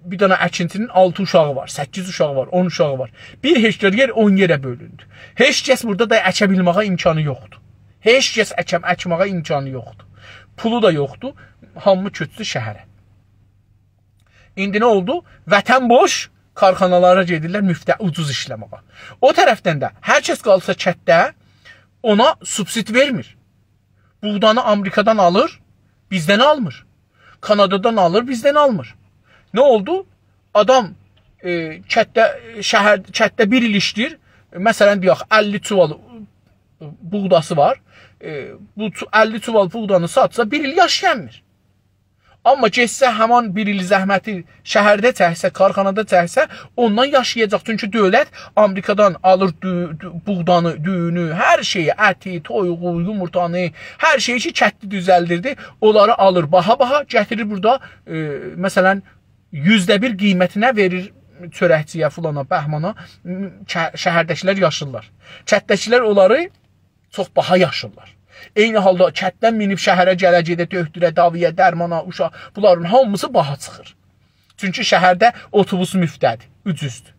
بیر دنه اکینچی‌نین آلتی اوشاغی وار، سککیز اوشاغی وار، اون اوشاغی وار. بیر هکتار یئر اون یئره بؤلوندو. هئچ کس بورادا دا اکه بیلمه‌یه امکانی یوخدور. هئچ کس اکم-، اکمه‌یه امکانی یوخدور. پولو دا یوخدور. هامی کؤچدو شهره. ایندی نه اولدو؟ وطن بوش، کارخانالارا گئدیرلر مفته، اوجوز ایشله‌مه‌یه. او طرفدن ده هر کس قالسا کتده، اونا سوبسید وئرمیر. بوغدانی آمریکادان آلیر، بیزدن آلمیر. کانادادان آلیر، بیزدن آلمیر. نه اولدو؟ آدام، ائ، کتده، شهر، کتده بیر ایل ایشله‌ییر. مثلا، دئیک، اللی چووال بوغداسی وار. ائ، بو چو-، اللی چووال بوغدانی ساتسا، بیر ایل یاشایامیر. آمما گئتسه، همان بیر ایل زحمتی شهرده چکسه، کارخانادا چکسه، اوندان یاشایاجاق. چونکی دؤولت آمریکادان آلیر دو-، دو-، بوغدانی، دویونو، هر شئیی، اتی، تویوغو، یومورتانی، هر شئیی کی، کتلی دوزلدیردی. اونلاری آلیر باها-باها، گتیریر بورادا، ائ، مثلا، یوزده بیر قیمتینه وئریر چؤرکچی‌یه، فلانا، بهمانا، م-، شه-، شهرده‌کیلر یاشیرلار. کتده‌کیلر اونلاری چوخ باها یاشیرلار. عینی حالدا کتدن مینیب شهره گله گئده، دؤکتوره، داوی‌یه، درمانا، اوشاق، بونلارین هامیسی باها چیخیر. چونکی شهرده اوتوبوس مفته‌دیر، اوجوزدور.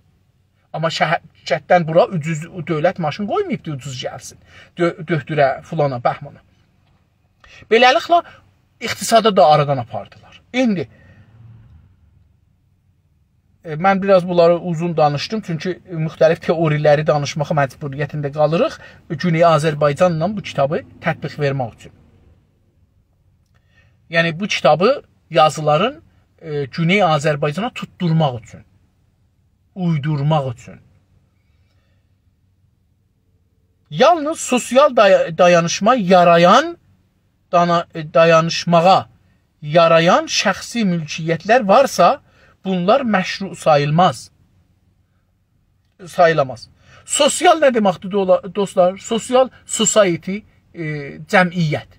آمما شهر، کتدن بورا اوجوز، دؤولت ماشین قویماییبدی اوجوز گلسین. دؤ-، دؤکتوره، فلانا، بهمانا. بئله‌لیکله، اقتصادی دا آرادان آپاردیلار. ایندی، ائ، من بیر آز بونلاری اوزون دانیشدیم، چونکی مختلف تئوری‌لری دانیشماغا مجبوریتینده قالیریق. گونئی آذربایجانلا بو کیتابی تطبیق وئرمک اوچون. یعنی، بو کیتابی، یازیلارین، ائ، گونئی آذربایجانا توتدورماق اوچون، اویدورماق اوچون. یالنیز سوسیال دای-، دایانیشما یارایان، دانا-، دایانیشماغا یارایان شخصی مولکیت‌لر وارسا، بونلار مشروع ساییلماز. ساییلاماز. سوسیال نه دئمکدیر، دولا-، دوستلار؟ سوسیال، society، ائ، جمعیت.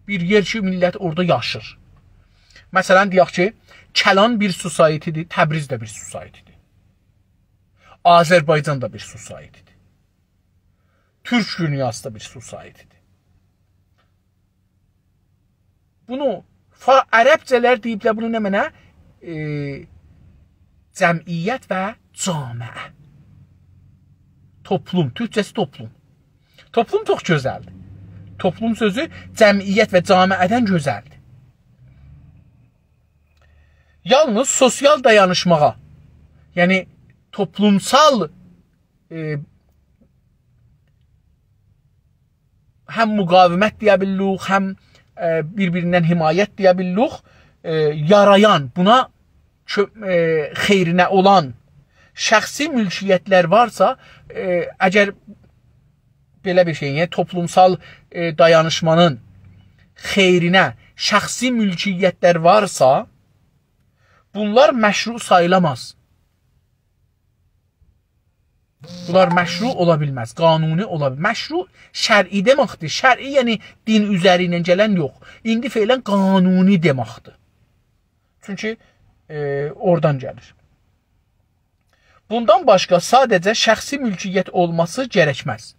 بیر یئر کی، میللت اورادا یاشیر. مثلا، دئیک کی، کلان بیر society-دیر، تبریز ده بیر society-دیر. آذربایجان دا بیر society-دیر. تورک دونیاسی دا بیر society-دیر. بونو فا-، عربجه‌لر دئییبلر، بونو نمنه؟ ائ، جمعیت و جامعه. توپلوم، تورکجه‌سی توپلوم. توپلوم چوخ گؤزلدیر. توپلوم سؤزو جمعیت و جامعه‌دن گؤزلدیر. یالنیز سوسیال دایانیشماغا، یعنی توپلومسال، ائ، هم مقاومت دئیه بیلیریک، هم، ائ، بیر-بیریندن حمایت دئیه بیلیریک، ائ، یارایان، بونا کؤ-، ائ، خیرینه اولان شخصی مولکیت‌لر وارسا، ائ، اگر بئله بیر شئی، یعنی توپلومسال، ائ، دایانیشمانین خیرینه شخصی مولکیت‌لر وارسا، بونلار مشروع ساییلاماز. بونلار مشروع اولا بیلمز، قانونی اولا بیل-، مشروع شرعی دئمکدیر. شرعی، یعنی دین اوزری ایله گلن یوخ. ایندی فعلا قانونی دئمکدیر. چونکی، ائ، اورادان گلیر. بوندان باشقا ساده‌جه شخصی مولکیت اولماسی گرکمز.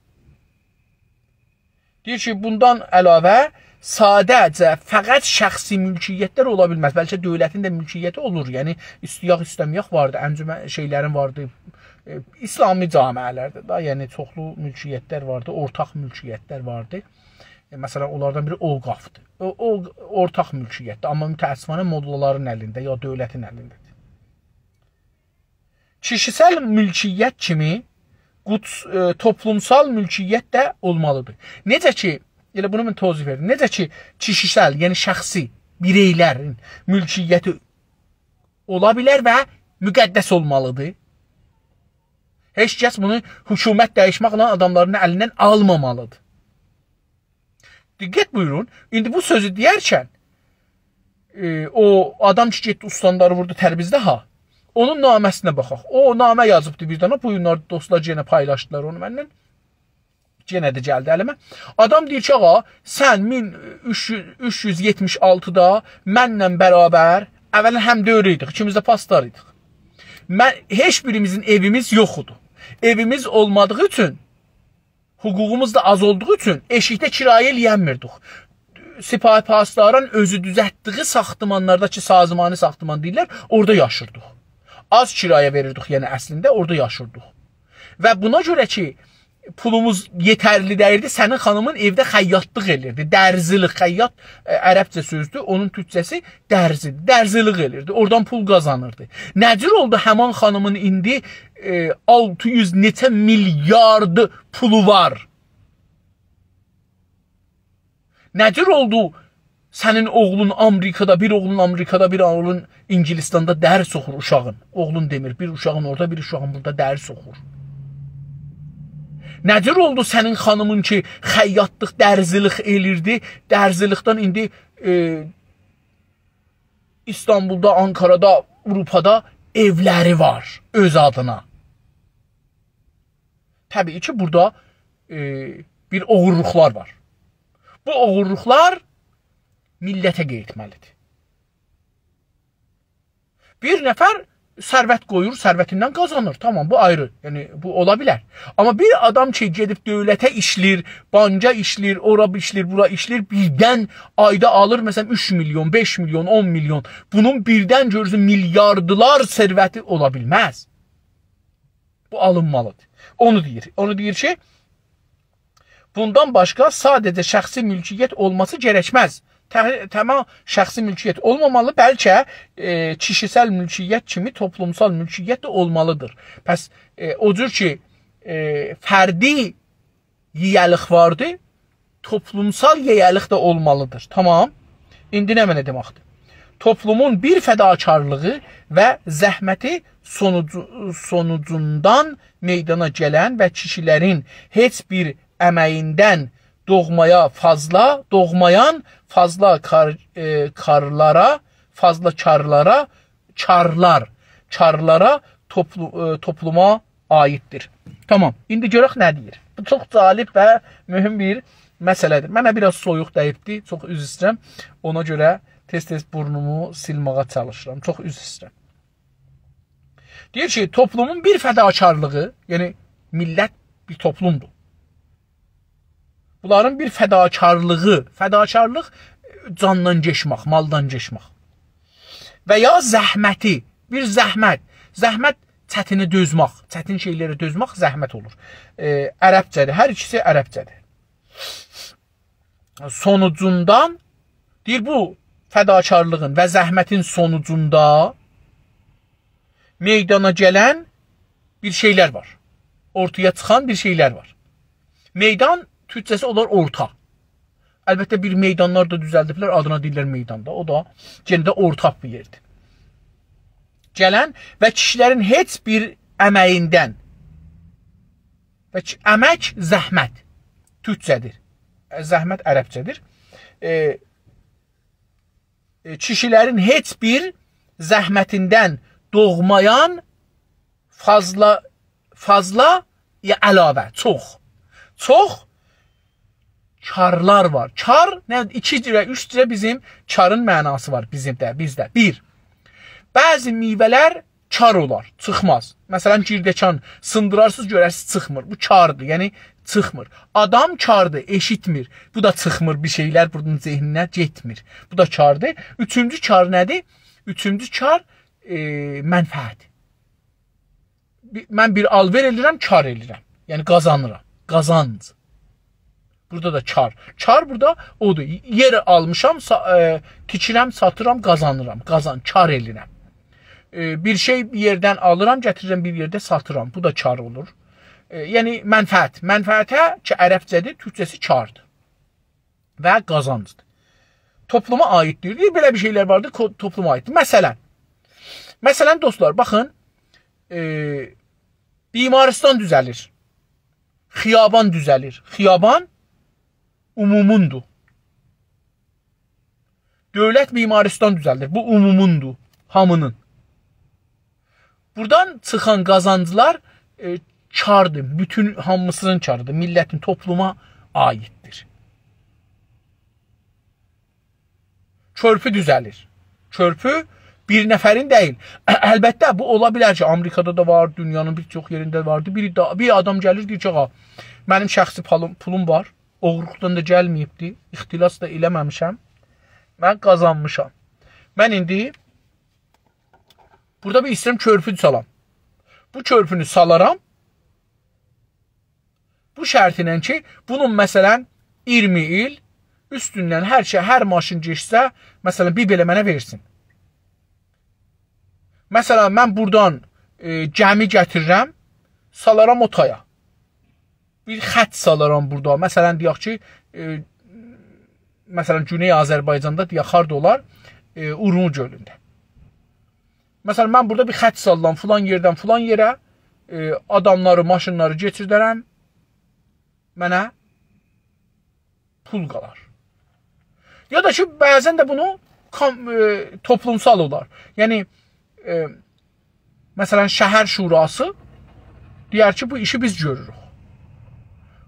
دئییر کی، بوندان علاوه ساده‌جه فقط شخصی مولکیت‌لر اولا بیلمز. بلکه دؤولتین ده مولکیتی اولور. یعنی، ایسته‌یک، ایسته‌مه‌یک واردی. انجمن شئی‌لرین واردی. ائ، اسلامی جامعه‌لرده ده، یعنی، چوخلو مولکیت‌لر واردی، اورتاق مولکیت‌لر واردی. ائ، مثلا، اونلاردان بیری اوقافدیر. او، او اورتاق مولکیت‌دیر، آمما متأسفانه موللالارین الینده یا دؤولتین الینده‌دیر. کیشیسل مولکیت کیمی قوتس-، ائ، توپلومسال مولکیت ده اولمالیدیر. نئجه کی، ائله بونو من توضیح وئردیم. نئجه کی، کیشیسل، یعنی شخصی، بیرئی‌لرین مولکیتی اولا بیلر و مقدس اولمالیدیر. هئچ کس بونو حکومت دییشمکله آداملارین الیندن آلمامالیدیر. دقت بویورون. ایندی بو سؤزو دئیرکن، ائ، او آدام کی گئتدی استانداری ووردو تربیزده ها، اونون نامه‌سینه باخاق. او نامه یازیبدی بیر دنه. بو گونلر دوستلار یئنه پایلاشدیلار اونو منن. یئنه ده گلدی الیمه. آدام دئییر کی، آغا، سن مین اوچ یوز، اوچ یوز یئتمیش آلتیدا منله برابر، اولا هم‌دؤوره ایدیک، ایکیمیز ده پاسدار ایدیک. من، هئچ بیریمیزین ائویمیز یوخ ایدی. ائویمیز اولمادیغی اوچون، حقوقوموز دا آز اولدوغو اوچون ائشیکده کرایه ائلیه‌نمیردیک. سپاه پاسداران اؤزو دوزلتدیگی ساختمانلاردا کی، سازمانی ساختمان دئییرلر، اورادا یاشیردیق. آز کرایه وئریردیک، یعنی اصلینده اورادا یاشیردیق. و بونا گؤره کی، پولوموز یئترلی دئییلدی، سنین خانیمین ائوده خیاطلیق ائلیردی. درزیلیک، خیاط، ائ، عربجه سؤزدور، اونون تورکجه‌سی درزی، درزیلیک ائلیردی. اورادان پول قازانیردی. نه جور اولدو همان خانیمین ایندی، ائ، آلتی یوز نئچه میلیارد پولو وار؟ نه جور اولدو سنین اوغلون آمریکادا، بیر اوغلون آمریکادا، بیر اوغلون اینگیلیستاندا درس اوخور اوشاغین؟ اوغلون دئمیر، بیر اوشاغین اورادا، بیر اوشاغین بورادا درس اوخور. نه جور اولدو سنین خانیمین کی، خیاطلیق، درزیلیک ائلیردی، درزیلیکدن ایندی، ائ، ایستانبولدا، آنکارادا، آوروپادا ائولری وار اؤز آدینا؟ طبیعی کی، بورادا، ائ، بیر اوغورلوقلار وار. بو اوغورلوقلار میللته قاییتمالیدیر. بیر نفر ثروت قویور، ثروتیندن قازانیر. تامام، بو آیری. یعنی، بو اولا بیلر. آمما بیر آدام کی، گئدیب دؤولته ایشله‌ییر، بانکا ایشله‌ییر، اورا ایشله‌ییر، بورا ایشله‌ییر، بیردن آیدا آلیر، مثلا، اوچ میلیون، بئش میلیون، اون میلیون. بونون بیردن گؤرورسن، میلیاردلار ثروتی اولا بیلمز. بو آلینمالیدیر. اونو دئییر. اونو دئییر کی، بوندان باشقا ساده‌جه شخصی مولکیت اولماسی گرکمز. ته-، تمام شخصی مولکیت اولمامالی، بلکه، ائ، کیشیسل مولکیت کیمی توپلومسال مولکیت ده اولمالیدیر. پس، ائ، او جور کی، ائ، فردی ییه‌لیک واردی، توپلومسال ییه‌لیک ده اولمالیدیر. تامام. ایندی نمنه دئمکدیر؟ توپلومون بیر فداکارلیغی و زحمتی سونوجو-، سونوجوندان میدانا گلن و کیشیلرین هئچ بیر امه‌ییندن دوغمایا فاضلا، دوغمایان فاضلا کار-، ائ، کارلارا، فاضلا کارلارا، کارلار، کارلارا توپلو-، ائ، توپلوما عاییددیر. تامام، ایندی گؤرک نه دئییر. بو چوخ جالب و مهم بیر مسئله‌دیر. منه بیر آز سویوق دَییبدی، چوخ عذر ایسته‌ییرم. اونا گؤره تئز-تئز بورنومو سیلماغا چالیشیرام. چوخ عذر ایسته‌ییرم. دئییر کی، توپلومون بیر فداکارلیغی، یعنی میللت بیر توپلومدور. بونلارین بیر فداکارلیغی، فداکارلیق، ائ، جاندان کئچمک، مالدان کئچمک. و یا زحمتی، بیر زحمت. زحمت چتینه دؤزمک، چتین شئیلره دؤزمک زحمت اولور. ائ، عربجه‌دیر، هر ایکیسی عربجه‌دیر. سونوجوندان، دئییر، بو فداکارلیغین و زحمتین سونوجوندا میدانا گلن بیر شئیلر وار. اورتایا چیخان بیر شئیلر وار. میدان تورکجه‌سی اولار اورتا. البته، بیر میدانلار دا دوزلدیبلر، آدینا دئییرلر میدان دا. او دا یئنه ده اورتا بیر یئردیر. گلن و کیشیلرین هئچ بیر امه‌ییندن. و کی-، امک، زحمت. تورکجه‌دیر. ائ، زحمت عربجه‌دیر. ائ، ائ، کیشیلرین هئچ بیر زحمتیندن دوغمایان فاضلا، فاضلا یا علاوه، چوخ. چوخ کارلار وار. کار، نه، ایکی جوره، اوچ جوره بیزیم کارین معناسی وار بیزیم ده، بیزده. بیر، بعضی میوه‌لر کار اولار، چیخماز. مثلا، گیردکان سیندیرارسینیز، گؤررسینیز، چیخمیر. بو کاردیر، یعنی چیخمیر. آدام کاردیر، ائشیتمیر. بو دا چیخمیر، بیر شئیلر بونون ذهنینه گئتمیر. بو دا کاردیر. اوچونجو کار نه‌دیر؟ اوچونجو کار، ائ، منفعت. بی-، من بیر آلوئر ائدیرم، کار ائدیرم. یعنی قازانیرام. قازانج. بورادا دا کار. کار بورادا اودور. یئر آلمیشام، سا-، ائ، تیکیرم، ساتیرام، قازانیرام. قازان-، کار ائدیرم. ائ، بیر شئی بیر یئردن آلیرام، گتیریرم بیر یئرده ساتیرام. بو دا کار اولور. ائ، یعنی منفعت. منفعته کی، عربجه‌دیر، تورکجه‌سی کاردیر. و قازانجدیر. توپلوما عاییددیر. دئییر، بئله بیر شئیلر واردیر، کو-، توپلوما عاییددیر. مثلا، مثلا، دوستلار، باخین، ائ، بیمارستان دوزه‌لیر. خیابان دوزه‌لیر. خیابان عموموندور. دؤولت بیمارستان دوزلدیر. بو عموموندور، هامینین. بورادان چیخان قازانجلار، ائ، کاردیر. بوتون هامیسینین کاریدیر. میللتین، توپلوما عایددیر. کؤرپو دوزلیر. کؤرپو بیر نفرین دئییل. البته، بو اولا بیلر کی، آمریکادا دا وار، دونیانین بیر چوخ یئرینده واردی. بیر دا-، بیر آدام گلیر، دئییر کی، «آغا، منیم شخصی پولوم، پولوم وار. اوغورلوقدان دا گلمه‌ییبدی. اختلاس دا ائله‌مه‌میشم. من قازانمیشام. من ایندی بورادا بیر ایسته‌ییرم کؤرپو سالام. بو کؤرپونو سالارام. بو شرط ایله کی، بونون، مثلا، اییرمی ایل اوستوندن هر شئی، هر ماشین گئچسه، مثلا، بیر بئله منه وئرسین. مثلا، من بورادان، ائ، گمی گتیریرم، سالارام او تایا. بیر خط سالارام بورادا. مثلا، دئیک کی، ائ، مثلا، گونئی آذربایجاندا، دئیک، هاردا اولار؟ ائ، اورمو گؤلونده. مثلا، من بورادا بیر خط ساللام، فلان یئردن فلان یئره، ائ، آداملاری، ماشینلاری کئچیردرم، منه پول قالار.» یا دا کی، بعضا ده بونو کام-، ائ، توپلومسال اولار. یعنی، ائ، مثلا، شهر شوراسی دئیر کی، بو ایشی بیز گؤروروک.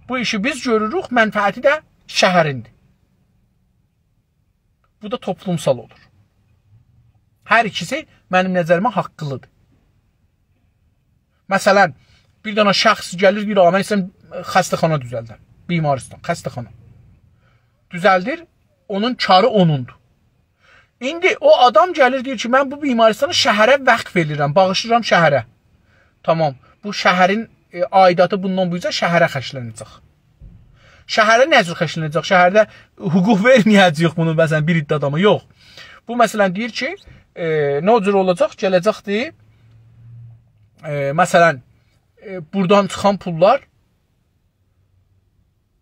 بو ایشی بیز گؤروروک، منفعتی ده شهریندیر. بو دا توپلومسال اولور. هر ایکیسی منیم نظریمه حاقلیدیر. مثلا، بیر دنه شخص گلیر، دئییر: «آغا، من ایسته‌ییرم خسته‌خانا دوزلدم، بیمارستان، خسته‌خانا.» دوزلدیر، اونون کاری اونوندور. ایندی او آدام گلیر، دئییر کی، «من بو بیمارستانی شهره وقف ائدیرم، باغیشلاییرام شهره.» تامام. بو شهرین، ائ، عایداتی بوندان بو اوزه شهره خرجلنه‌جک. شهره نه جور خرجلنه‌جک؟ شهرده حقوق وئرمه‌یه‌جه‌ییک بونو، مثلا، بیر عده آداما. یوخ. بو، مثلا، دئییر کی، ائ، نه جور اولاجاق؟ گله‌جکدی، ائ، مثلا، ائ، بورادان چیخان پوللار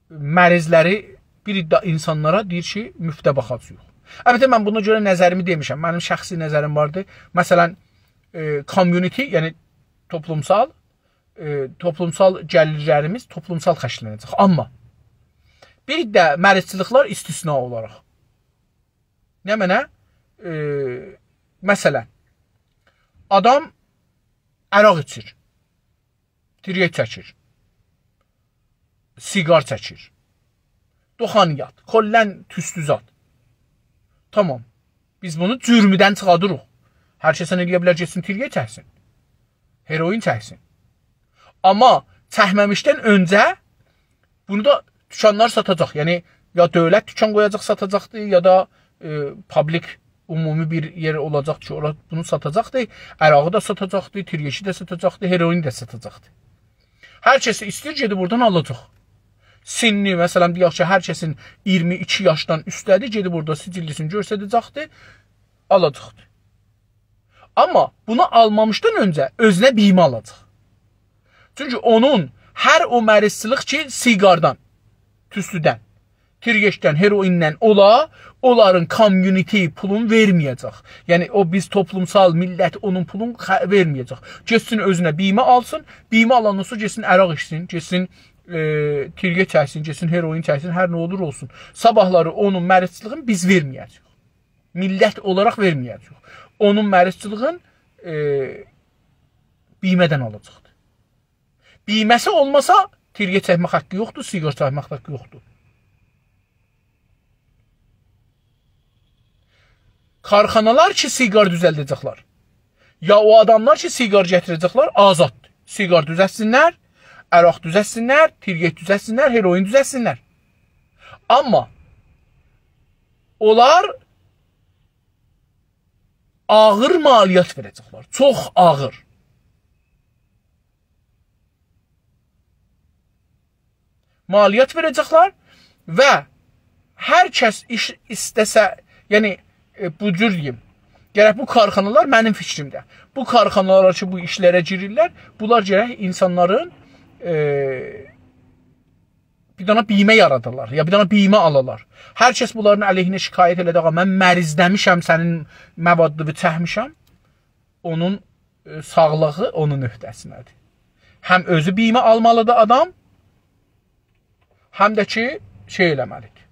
مریضلری، بیر عده اینسانلارا، دئییر کی، مفته باخاجاغیق. البته، من بونا گؤره نظریمی دئمیشم. منیم شخصی نظریم واردی. مثلا، ائ، community، یعنی توپلومسال، ائ، توپلومسال گلیرلریمیز توپلومسال خرجلنه‌جک. آمما بیر ده مریضچیلیقلار استثنا اولاراق. نمنه؟ ائ، مثلا، آدام عرق ایچیر، تیریک چکیر، سیگار چکیر، دخانیات، کلاً توستو زاد. تامام. بیز بونو جرمدن چیخادیریق. هر کس ائلیه بیلر گئتسین تیریک چکسین، هروئین چکسین. آمما چکمه‌میشدن اؤنجه بونو دا دوکانلار ساتاجاق. یعنی، یا دؤولت دوکان قویاجاق، ساتاجاقدی، یا دا، ائ، پابلیک، عمومی بیر یئر اولاجاق کی، اورا بونو ساتاجاقدی. عرقی دا ساتاجاقدی، تیریکی ده ساتاجاقدی، هروئین ده ساتاجاقدی. هر کس ایسته‌ییر، گئدیب بورادان آلاجاق. سنّی، مثلا، دئیک کی، هر کسین اییرمی ایکی یاشدان اوسته‌دیر، گئدیب اورادا سجلّی‌سینی گؤستره‌جکدیر، آلاجاقدیر. آمما بونو آلمامیشدان اؤنجه اؤزونه بیمه آلاجاق. چونکی اونون هر او مریضچیلیق کی، سیگاردان، توستودن، تیریکدن، هروئیندن اولا، اونلارین community پولون وئرمه‌یه‌جک. یعنی، او بیز توپلومسال، میللت اونون پولون خ-، وئرمه‌یه‌جک. گئتسین اؤزونه بیمه آلسین، بیمه آلاندان سونرا گئتسین عرق ایچسین، گئتسین، ائ، تیریک چکسین، گئتسین هروئین چکسین، هر نه اولور اولسون. صاباحلاری اونون مریضچیلیغینی بیز وئرمه‌یه‌جه‌ییک. میللت اولاراق وئرمه‌یه‌جه‌ییک. اونون مریضچیلیغین، ائ، بیمه‌دن آلاجاقدیر. بیمه‌سی اولماسا، تیریک چکمک حاققی یوخدور، سیگار چکمک حاققی یوخدور. کارخانالار کی، سیگار دوزلده‌جکلر، یا او آداملار کی، سیگار گتیره‌جکلر، آزاددیر. سیگار دوزلتسینلر، عرق دوزلتسینلر، تیریک دوزلتسینلر، هروئین دوزلتسینلر. آمما اونلار آغیر مالیات وئره‌جکلر. چوخ آغیر مالیات وئره‌جکلر و هر کس ایش ایسته‌سه، یعنی، ائ، بو جور دئییم، گرک بو کارخانالار، منیم فیکریمده، بو کارخانالار کی، بو ایشلره گیریرلر، بونلار گرک اینسانلارین، ائ، بیر دنه بیمه یارادارلار، یا بیر دنه بیمه آلالار. هر کس بونلارین علیهینه شکایت ائله‌دی، «آغا، من مریضله‌میشم، سنین موادینی چکمیشم»، اونون، ائ، ساغلیغی اونون عهده‌سینده‌دیر. هم اؤزو بیمه آلمالیدیر آدام، هم ده کی، شئی ائله‌مه‌لیدیر.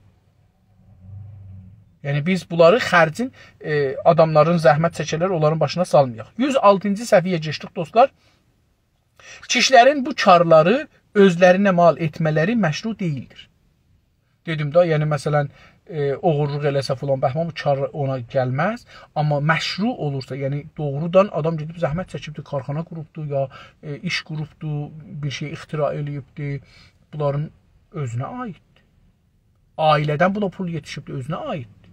یعنی بیز بونلاری خرجین، ائ، آداملارین زحمت چکه‌لر، اونلارین باشینا سالمایاق. یوز آلتینجی صفحه‌یه کئچدیک، دوستلار. کیشیلرین بو کارلاری اؤزلرینه مال ائتمه‌لری مشروع دئییلدیر. دئدیم ده، یعنی، مثلا، ائ، اوغورلوق ائله‌سه فلان، بهمان، بو کار اونا گلمز. آمما مشروع اولورسا، یعنی دوغرودان آدام گئدیب زحمت چکیبدیر، کارخانا قوروبدور، یا، ائ، ایش قوروبدور، بیر شئی اختراع ائله‌ییبدیر، بونلارین اؤزونه عاییددیر. عائله‌دن بونا پول یئتیشیبدیر، اؤزونه عاییددیر.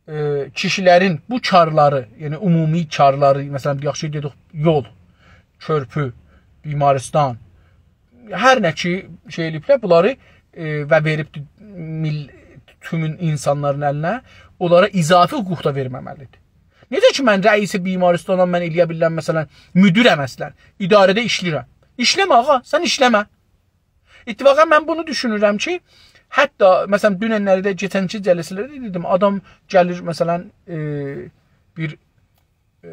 ائ، کیشیلرین بو کارلاری، یعنی عمومی کارلاری، مثلا، دئیک کی، دئدیک، یول، کؤرپو، بیمارستان، هر نه کی، شئی ائله‌ییبلر، بونلاری، ائ، و وئریبدیر میل-، تومون اینسانلارین الینه، اونلارا اضافی حقوق دا وئرمه‌مه‌لیدیر. نئجه کی، من رئیس بیمارستانام، من ائله‌یه بیلیرم، مثلا، مدیرم اصلا، اداره‌ده ایشله‌ییرم. ایشله‌مه، آغا، سن ایشله‌مه. اتفاقا من بونو دوشونورم کی، حتی، مثلا، دونن‌لری ده، کئچنکی جلسه‌لرده دئدیم، آدام گلیر، مثلا، ائ، بیر، ائ،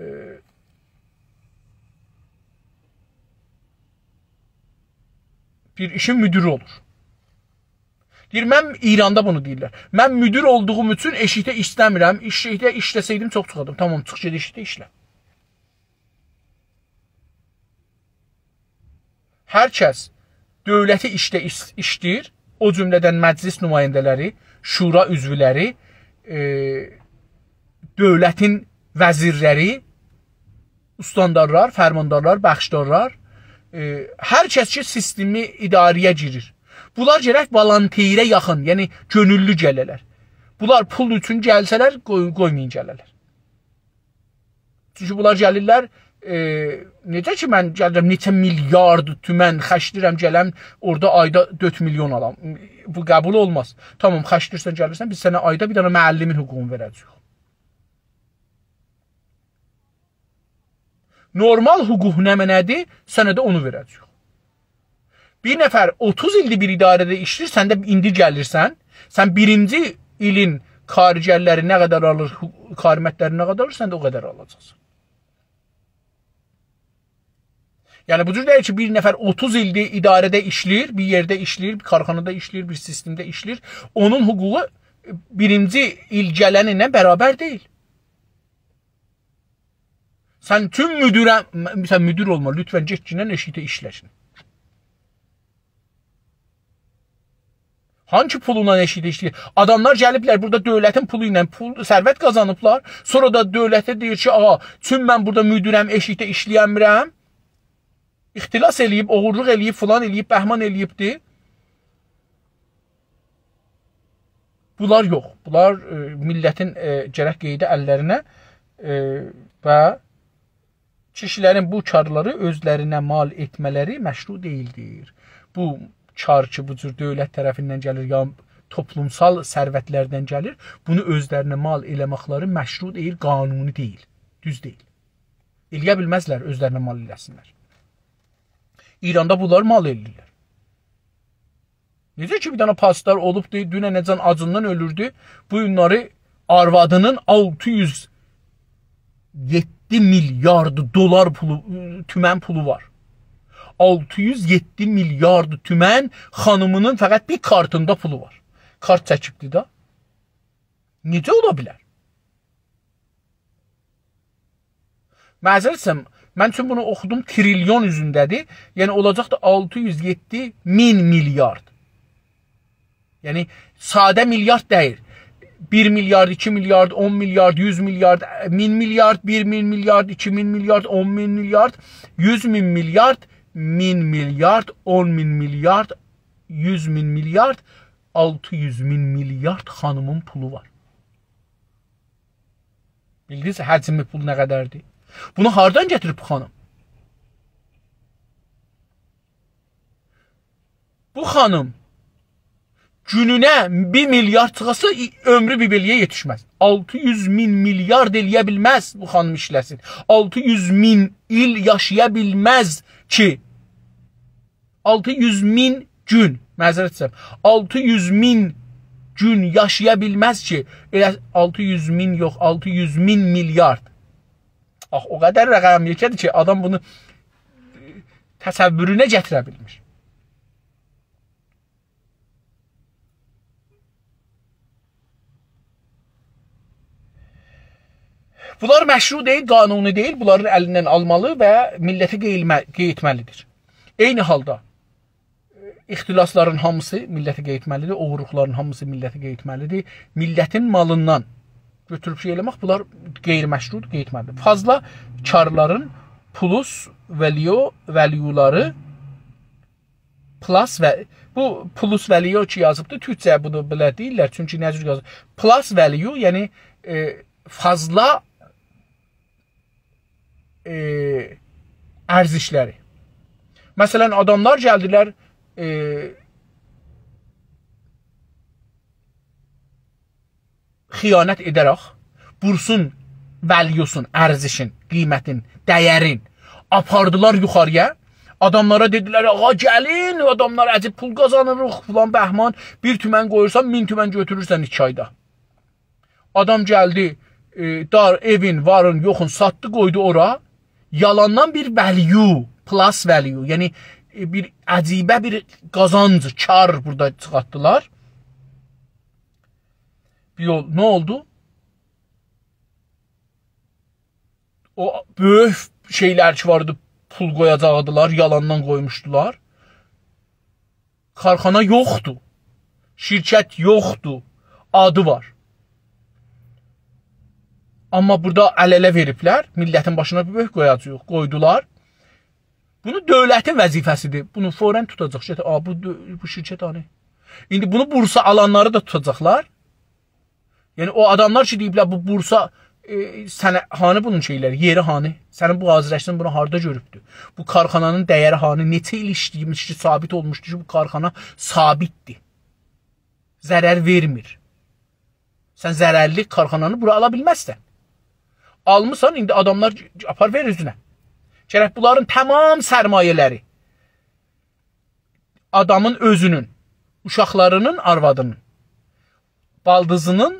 بیر ایشین مدیری اولور. دئییر، من، ایراندا بونو دئییرلر، من مدیر اولدوغوم اوچون ائشیکده ایشله‌میرم، ائشیکده ایشله‌سه‌یدیم چوخ چیخاردیم. تامام، چیخ گئت ائشیکده ایشله. هر کس دؤولتی ایشده ایش-، ایشله‌ییر، او جمله‌دن مجلس نماینده‌لری، شورا عضولری، ائ، دؤولتین وزیرلری، استاندارلار، فرماندارلار، بخشدارلار، ائ، هر کس کی، سیستمی اداره‌یه گیریر. بونلار گرک والونتیره یاخین، یعنی کؤنوللو گله‌لر. بونلار پول اوچون گلسه‌لر، قوی-، قویمایین گله‌لر. چونکی بونلار گلیرلر، ائ، نئجه کی، من گلیرم، نئچه میلیارد تومن خرجله‌ییرم، گلم اورادا آیدا دؤرد میلیون آلام. بو قبول اولماز. تامام، خرجله‌ییرسن، گلیرسن، بیز سنه آیدا بیر دنه معلمین حقوقونو وئره‌جه‌ییک. نورمال حقوق نمنه‌دیر، سنه ده اونو وئره‌جه‌ییک. بیر نفر اوتوز ایلدیر بیر اداره‌ده ایشله‌ییر، سن ده ایندی گلیرسن، سن بیرینجی ایلین کارگرلری نه قدر آلیر، حو-، کارمندلری نه قدر آلیر، سن ده او قدر آلاجاقسان. یعنی، بو جور دئییل کی، بیر نفر اوتوز ایلدیر اداره‌ده ایشله‌ییر، بیر یئرده ایشله‌ییر، بیر کارخانادا ایشله‌ییر، بیر سیستمده ایشله‌ییر، اونون حقوقو بیرینجی ایل گلنینن برابر دئییل. سن چون مدیره، م-، سن مدیر اولما، لطفا گئتگینن ائشیکده ایشله‌سین. هانسی پولونان ائشیکده ایشله‌ییر؟ آداملار گلیبلر بورادا دؤولتین پولو ایله پول، ثروت قازانیبلار. سونرا دا دؤولته دئییر کی، «آغا، چون من بورادا مدیرم، ائشیکده ایشله‌یه‌میرم.» اختلاس ائله‌ییب، اوغورلوق ائله‌ییب، فلان ائله‌ییب، بهمان ائله‌ییبدی. بونلار یوخ. بونلار، ائ، میللتین، ائ، گرک قئیده اللرینه، ائ، و کیشیلرین بو کارلاری اؤزلرینه مال ائتمه‌لری مشروع دئییلدیر. بو کار کی، بو جور دؤولت طرفیندن گلیر، یا توپلومسال ثروتلردن گلیر، بونو اؤزلرینه مال ائله‌مکلری مشروع دئییل، قانونی دئییل، دوز دئییل. ائله‌یه بیلمزلر اؤزلرینه مال ائله‌سینلر. ایراندا بونلار مال ائله‌ییرلر. نئجه کی، بیر دنه پاسدار اولوبدو، دوننه‌جن آجیندان اؤلوردو. بو گونلری آروادینین آلتی یوز یئددی میلیارد دلار پولو، تومن پولو وار. آلتی یوز یئددی میلیارد تومن خانیمینین فقط بیر کارتیندا پولو وار. کارت چکیبدی ده. نئجه اولا بیلر؟ معذرت ایسته‌ییرم، من چون بونو اوخودوم، تریلیون اوزونده‌دیر. یعنی اولاجاقدیر آلتی یوز یئددی مین میلیارد. یعنی ساده میلیارد دئییل. بیر میلیارد، ایکی میلیارد، اون میلیارد، یوز میلیارد، مین میلیارد، بیر مین میلیارد، ایکی مین میلیارد، اون مین میلیارد، یوز مین میلیارد، مین میلیارد، اون مین میلیارد، یوز مین میلیارد، آلتی یوز مین میلیارد خانیمین پولو وار. بیلدینیز حجم پول نه قدردیر؟ بونو هاردان گتیریب بو خانیم؟ بو خانیم گونونه بیر میلیارد چیخاسا، ای-، عؤمرو بیر بئله‌یه یئتیشمز. آلتی یوز مین میلیارد ائله‌یه بیلمز بو خانیم ایشله‌سین. آلتی یوز مین ایل یاشایا بیلمز کی، آلتی یوز مین گون، معذرت ایسته‌ییرم، آلتی یوز مین گون یاشایا بیلمز کی، ائله آلتی یوز مین یوخ، آلتی یوز مین میلیارد. آخ، او قدر رقم یئکه‌دیر کی، آدام بونو تصوورونه گتیره بیلمیر. بونلار مشروع دئییل، قانونی دئییل. بونلارین الیندن آلمالی و میللته قئییلمه-، قئییتمه‌لیدیر. عینی حالدا اختلاسلارین هامیسی میللته قئییتمه‌لیدیر، اوغورلوقلارین هامیسی میللته قئییتمه‌لیدیر. میللتین مالیندان گؤتوروب شئی ائله‌مک، بونلار غیرمشروع، قئییتمه‌لیدیر. فاضلا کارلارین plus value، value-لاری، plus و بو plus value کی یازیبدی، تورکجه بونو بئله دئییرلر، چونکی نه جور یازیب؟ Plus value، یعنی، ائ، فاضلا، ائ، ارزشلری. مثلا، آداملار گلدیلر، ائ، خیانت ائده‌رک بورسون value-سون، ارزشین، قیمتین، دیرین آپاردیلار یوخاری‌یا. آداملارا دئدیلر: «آغا، گلین، آداملار عجیب پول قازانیریق، فلان بهمان، بیر تومن قویورسان، مین تومن گؤتورورسن ایکی آیدا.» آدام گلدی، ائ، دار، ائوین، وارین، یوخون ساتدی، قویدو اورا. یالاندان بیر value، plus value، یعنی، ائ، بیر عجیبه بیر قازانج، کار بورادا چیخارتدیلار. بیر یول، نه اولدو؟ او بؤیوک شئیلر کی واردی، پول قویاجاقدیلار، یالاندان قویموشدولار. کارخانا یوخدور. شرکت یوخدور. آدی وار. آمما بورادا ال-اله وئریبلر، میللتین باشینا بیر بؤیوک قویاجاغیق، قویدولار. بونو دؤولتین وظیفه‌سیدیر. بونو فوراً توتاجاق. شرکت، «آ، بو دؤ-، بو شرکت هانی؟» ایندی بونو بورسا آلانلاری دا توتاجاقلار. یعنی او آداملار کی دئییبلر، «بو بورسا، ائ، سنه هانی بونون شئیلری، یئری هانی؟ سنین بو آذرشتین بونو هاردا گؤروبدو؟ بو کارخانانین دیری هانی؟ نئچه ایل ایشله‌ییبمیش کی، ثابت اولموشدو کی، بو کارخانا ثابتدیر. ضرر وئرمیر. سن ضررلی کارخانانی بورا آلا بیلمزسن. آلمیسان، ایندی آداملار آپار وئر اؤزونه.» گرک بونلارین تمام سرمایه‌لری، آدامین اؤزونون، اوشاقلارینین، آروادینین، بالدیزینین،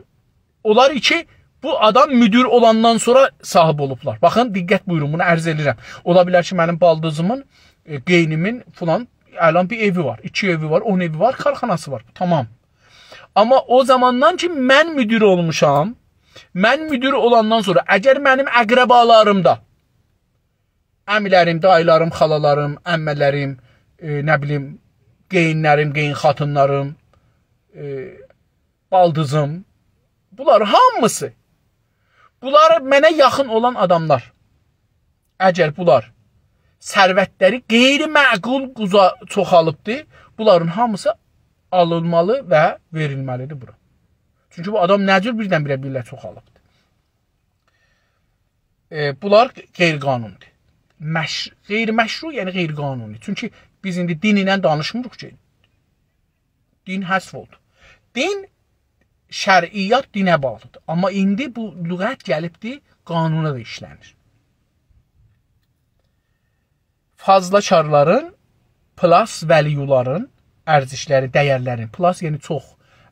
اونلار کی بو آدام مدیر اولاندان سونرا صاحیب اولوبلار. باخین، دقت بویورون، بونو عرض ائدیرم. اولا بیلر کی، منیم بالدیزیمین، ائ، قئینیمین فلان، الان بیر ائوی وار، ایکی ائوی وار، اون ائوی وار، کارخاناسی وار. تمام. آمما او زاماندان کی من مدیر اولموشام، من مدیر اولاندان سونرا اگر منیم اقربالاریمدا عمیلریم، داییلاریم، خالالاریم، عمه‌لریم، ائ، نه بیلیم، قئیینلریم، قئیین خاتینلاریم، ائ، بالدیزیم، بونلار هامیسی، بونلار منه یاخین اولان آداملار، اگر بونلار ثروتلری غیرمعقول قوزا چوخالیبدی، بونلارین هامیسی آلینمالی و وئریلمه‌لیدیر بورا. چونکی بو آدام نه جور بیردن-بیره بئله چوخالیبدی؟ ائ، بونلار غیرقانونی‌دیر. مش-، غیرمشروع، یعنی غیرقانونی. چونکی بیز ایندی دین ایله دانیشمیریق کی. دین حذف اولدو. دین، شرعیات دینه باغلیدیر. آمما ایندی بو لغت گلیبدی، قانونا دا ایشله‌نیر. فاضلا کارلارین، plus value-لارین، ارزشلری، دیرلرین، plus، یعنی چوخ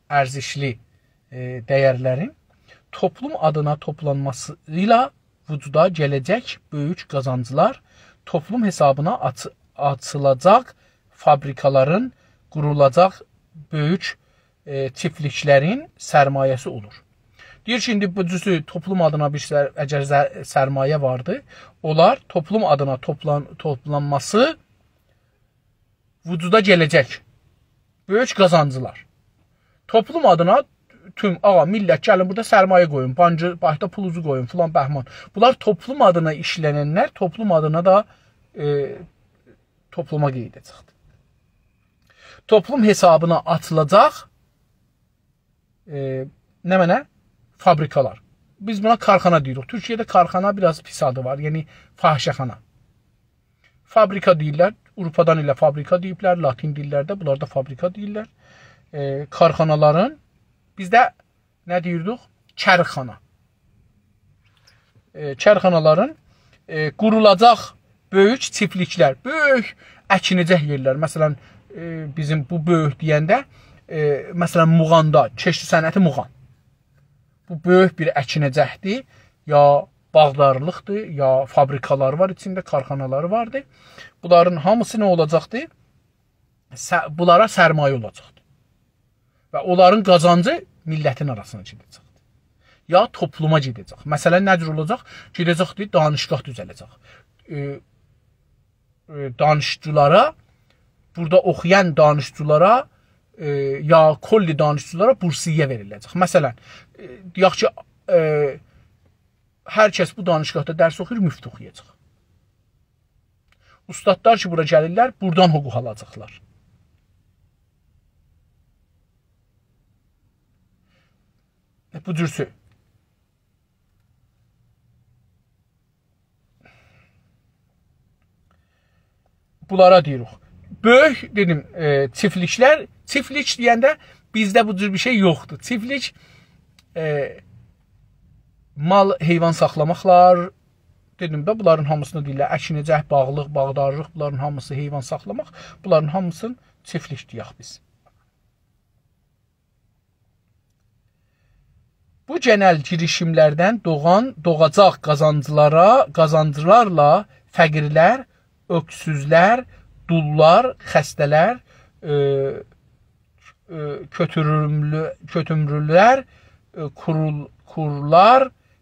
ارزشلی، ائ، دیرلرین توپلوم آدینا توپلانماسی ایله وجودا گله‌جک بؤیوک قازانجلار، توپلوم حسابینا آچ-، آچیلاجاق فابریکالارین، قورولاجاق بؤیوک، ائ، چیفتلیکلرین سرمایه‌سی اولور. دئییر کی، ایندی بو جوزو توپلوم آدینا بیر سر-، اگر زه-، سرمایه واردی، اونلار توپلوم آدینا توپلان-، توپلانماسی وجودا گله‌جک بؤیوک قازانجلار. توپلوم آدینا توم، آغا، میللت، گلین بورادا سرمایه قویون، بانکی، بانکدا پولونوزو قویون، فلان بهمان. بونلار توپلوم آدینا ایشله‌ننلر، توپلوم آدینا دا، ائ، توپلوما قئییده‌جکدیر. توپلوم حسابینا آچیلاجاق، ائ، نمنه؟ فابریکالار. بیز بونا کارخانا دئییریک. تورکیه‌ده کارخانا بیر آز پیس آدی وار، یعنی فاحشه‌خانا. فابریکا دئییرلر، آوروپادان ائله فابریکا دئییبلر، لاتین دیللرده، بونلار دا فابریکا دئییرلر. ائ، کارخانالارین، بیزده نه دئییردیک؟ کرخانا. ائ، کرخانالارین، ائ، قورولاجاق بؤیوک چیفتلیکلر، بؤیوک اکینه‌جک یئرلر. مثلا، ائ، بیزیم بو بؤیوک دئینده، ائ، مثلا، موغاندا، کشت صنعتی موغان. بو بؤیوک بیر اکینه‌جکدیر، یا باغدارلیقدیر، یا فابریکالاری وار ایچینده، کارخانالاری واردیر. بونلارین هامیسی نه اولاجاقدیر؟ سه-، بونلارا سرمایه اولاجاقدیر. و اونلارین قازانجی میللتین آراسینا گئده‌جکدیر. یا توپلوما گئده‌جک. مثلا، نه جور اولاجاق؟ گئده‌جک، دئییر، دانشگاه دوزله‌جک. ائ، ائ، دانشجولارا، بورادا اوخویان دانشجولارا، ائ، یا کلی دانشجولارا بورسیه وئریله‌جک. مثلا، ائ، دئیک کی، ائ، هر کس بو دانشگاهدا درس اوخویور، مفت اوخویاجاق. اوستادلار کی، بورا گلیرلر، بورادان حقوق آلاجاقلار. بو جور شئی. بونلارا دئییریک. بؤیوک، دئدیم، ائ، چیفتلیکلر، چیفتلیک دئینده بیزده بو جور بیر شئی یوخدور. چیفتلیک، ائ، مال، حیوان ساخلاماقلار، دئدیم ده، بونلارین هامیسینی دئییرلر، اکینه‌جک، باغلیق، باغدارلیق، بونلارین هامیسی، حیوان ساخلاماق، بونلارین هامیسینی چیفتلیک دئیک بیز. بو گئنل گیریشیملردن دوغان، دوغاجاق قازانجلارا، قازانجلارلا فقیرلر، اؤکسوزلر، دوللار، خسته‌لر، ائ، ائ، کؤتوروملو-، کؤتومرولر، ائ، کورول-، کورلار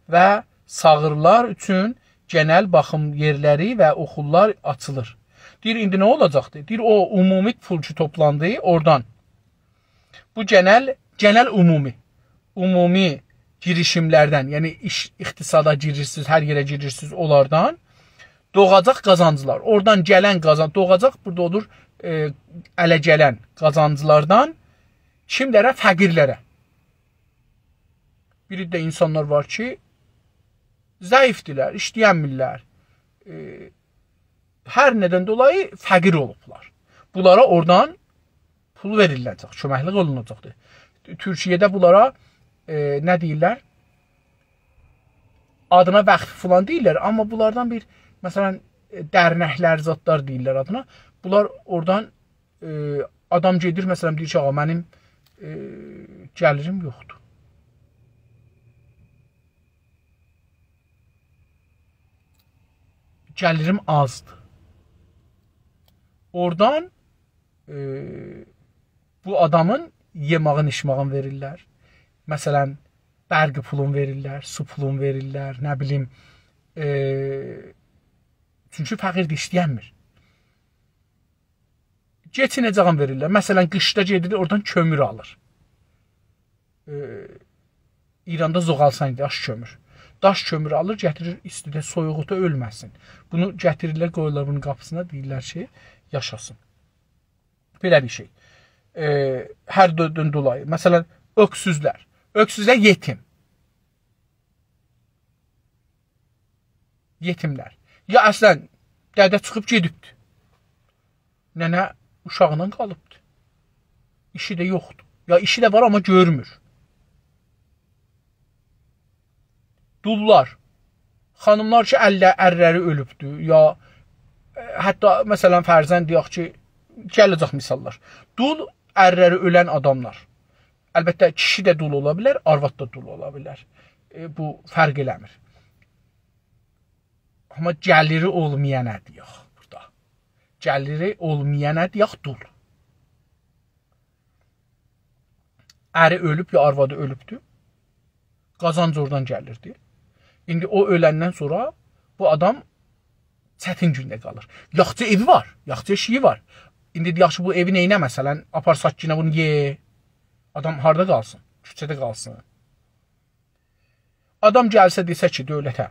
و ساغیرلار اوچون گئنل باخیم یئرلری و اوخوللار آچیلیر. دئییر، ایندی نه اولاجاقدی؟ دئییر، او عمومی پول کی توپلاندی، اورادان بو گئنل، گئنل عمومی، عمومی گیریشیملردن، یعنی ایش، اقتصادا گیریرسینیز، هر یئره گیریرسینیز، اونلاردان دوغاجاق قازانجلار. اورادان گلن قازان-، دوغاجاق بورادا اولور، ائ، اله گلن قازانجلاردان کیملره؟ فقیرلره. بیر عده اینسانلار وار کی، ضعیفدیرلر، ایشله‌ینمیرلر. ائ، هر ندن دولایی فقیر اولوبلار. بونلارا اورادان پول وئریله‌جک، کؤمکلیک اولوناجاقدیر. تورکیه‌ده بونلارا، ائ، نه دئییرلر؟ آدینا وقف فلان دئییرلر، آمما بونلاردان بیر، مثلا، ائ، درنکلر، زادلار دئییرلر آدینا. بونلار اورادان، ائ، آدام گئدیر، مثلا، دئییر کی، «آغا، منیم، ائ، گلیریم یوخدور. گلیریم آزدیر.» اورادان، ائ، بو آدامین یئماغین، ایچماغین وئریرلر. مثلا، برق پولون وئریرلر، سو پولون وئریرلر، نه بیلیم، ائ، چونکی فقیردیر، ایشله‌ینمیر. کئچینه‌جه‌یین وئریرلر. مثلا، قیشدا گئدیر، اورادان کؤمور آلیر. ائ، ایراندا زغال‌سنگ، داش کؤمور. داش کؤمور آلیر، گتیریر ایستیده، سویوقدا اؤلمه‌سین. بونو گتیریرلر، قویورلار بونون قاپیسینا، دئییرلر کی، یاشاسین. بئله بیر شئی. ائ، هر دؤردون دولایی. مثلا، اؤکسوزلر. اؤکسوزلر یئتیم. یئتیملر. یا اصلا، دده چیخیب گئدیبدیر. ننه اوشاقلا قالیبدیر. ایشی ده یوخدور. یا ایشی ده وار، آمما گؤرمور. دوللار. خانیملار کی، ارله-، ارلری اؤلوبدور، یا، ائ، حتی، مثلا، فرضاً دئیک کی، گله‌جک مثاللار. دول، ارلری اؤلن آداملار. البته، کیشی ده دول اولا بیلر، آرواد دا دول اولا بیلر. ائ، بو فرق ائله‌میر. آمما گلیری اولمایانا دئیک بورادا. گلیری اولمایانا دئیک دول. اری اؤلوب یا آروادی اؤلوبدور. قازانج اورادان گلیردی. ایندی او اؤلندن سونرا بو آدام چتین گونده قالیر. یاخچی ائوی وار، یاخچی ائشیگی وار. ایندی دئیک کی، بو ائوی نئینه، مثلا، آپار سات گینه بونو یئ. آدام هاردا قالسین؟ کوچه‌ده قالسین. آدام گلسه دئسه کی، دؤولته،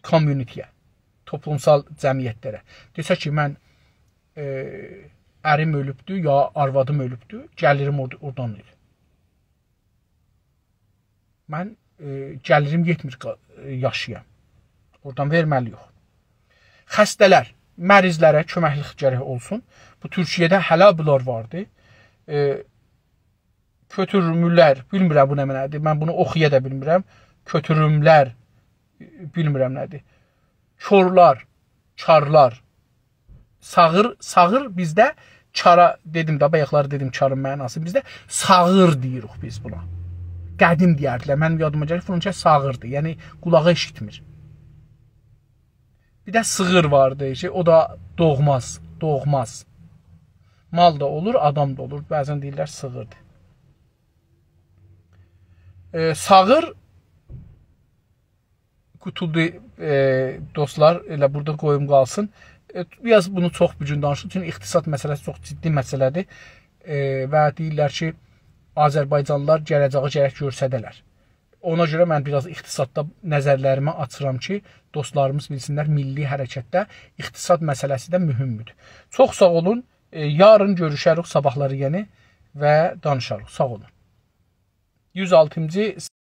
کامیونیتی‌یه، توپلومسال جمعیتلره، دئسه کی، من، ائ، اریم اؤلوبدور، یا آروادیم اؤلوبدور، گلیریم اوردا-، اورادان ائله. من، ائ، گلیریم یئتمیر قا-، ائ، یاشایام. اورادان وئرمه‌لی‌یوخ. خسته‌لر، مریضلره کؤمکلیک گرک اولسون. بو تورکیه‌ده هله بونلار واردی. ائ، کؤتورمولر، بیلمیرم بو نه معنادیر. من بونو اوخویا دا بیلمیرم. کؤتوروملر، بیلمیرم نه‌دیر. کورلار، کارلار. ساغیر، ساغیر بیزده کارا، دئدیم ده، بایاقلاری دئدیم کارین معناسینی. بیزده ساغیر دئییریک بیز بونا. قدیم دئیردیلر. منیم یادیما گلیر، فلان کس ساغیردیر. یعنی، قولاغی ائشیتمیر. بیر ده سیغیر واردی کی، او دا دوغماز، دوغماز. مال دا اولور، آدام دا اولور. بعضاً دئییرلر سیغیردیر. ائ، ساغیر قوتولدو، ائ، دوستلار، ائله بورادا قویوم قالسین. ائ، بیر آز بونو چوخ بو گون دانیشدیم، چونکی اقتصاد مسئله‌سی چوخ جدی مسئله‌دیر. ائ، و دئییرلر کی، آذربایجانلیلار گله‌جه‌یی گرک گؤرسده‌لر. اونا گؤره من بیر آز اقتصاددا نظرلریمی آچیرام کی، دوستلاریمیز بیلسینلر، میللی حرکتده اقتصاد مسئله‌سی ده مهمدور. چوخ ساغ اولون. ائ، یارین گؤروشه‌ریک، صاباحلاری یئنه و دانیشاریق. ساغ اولون. یوز آلتینجی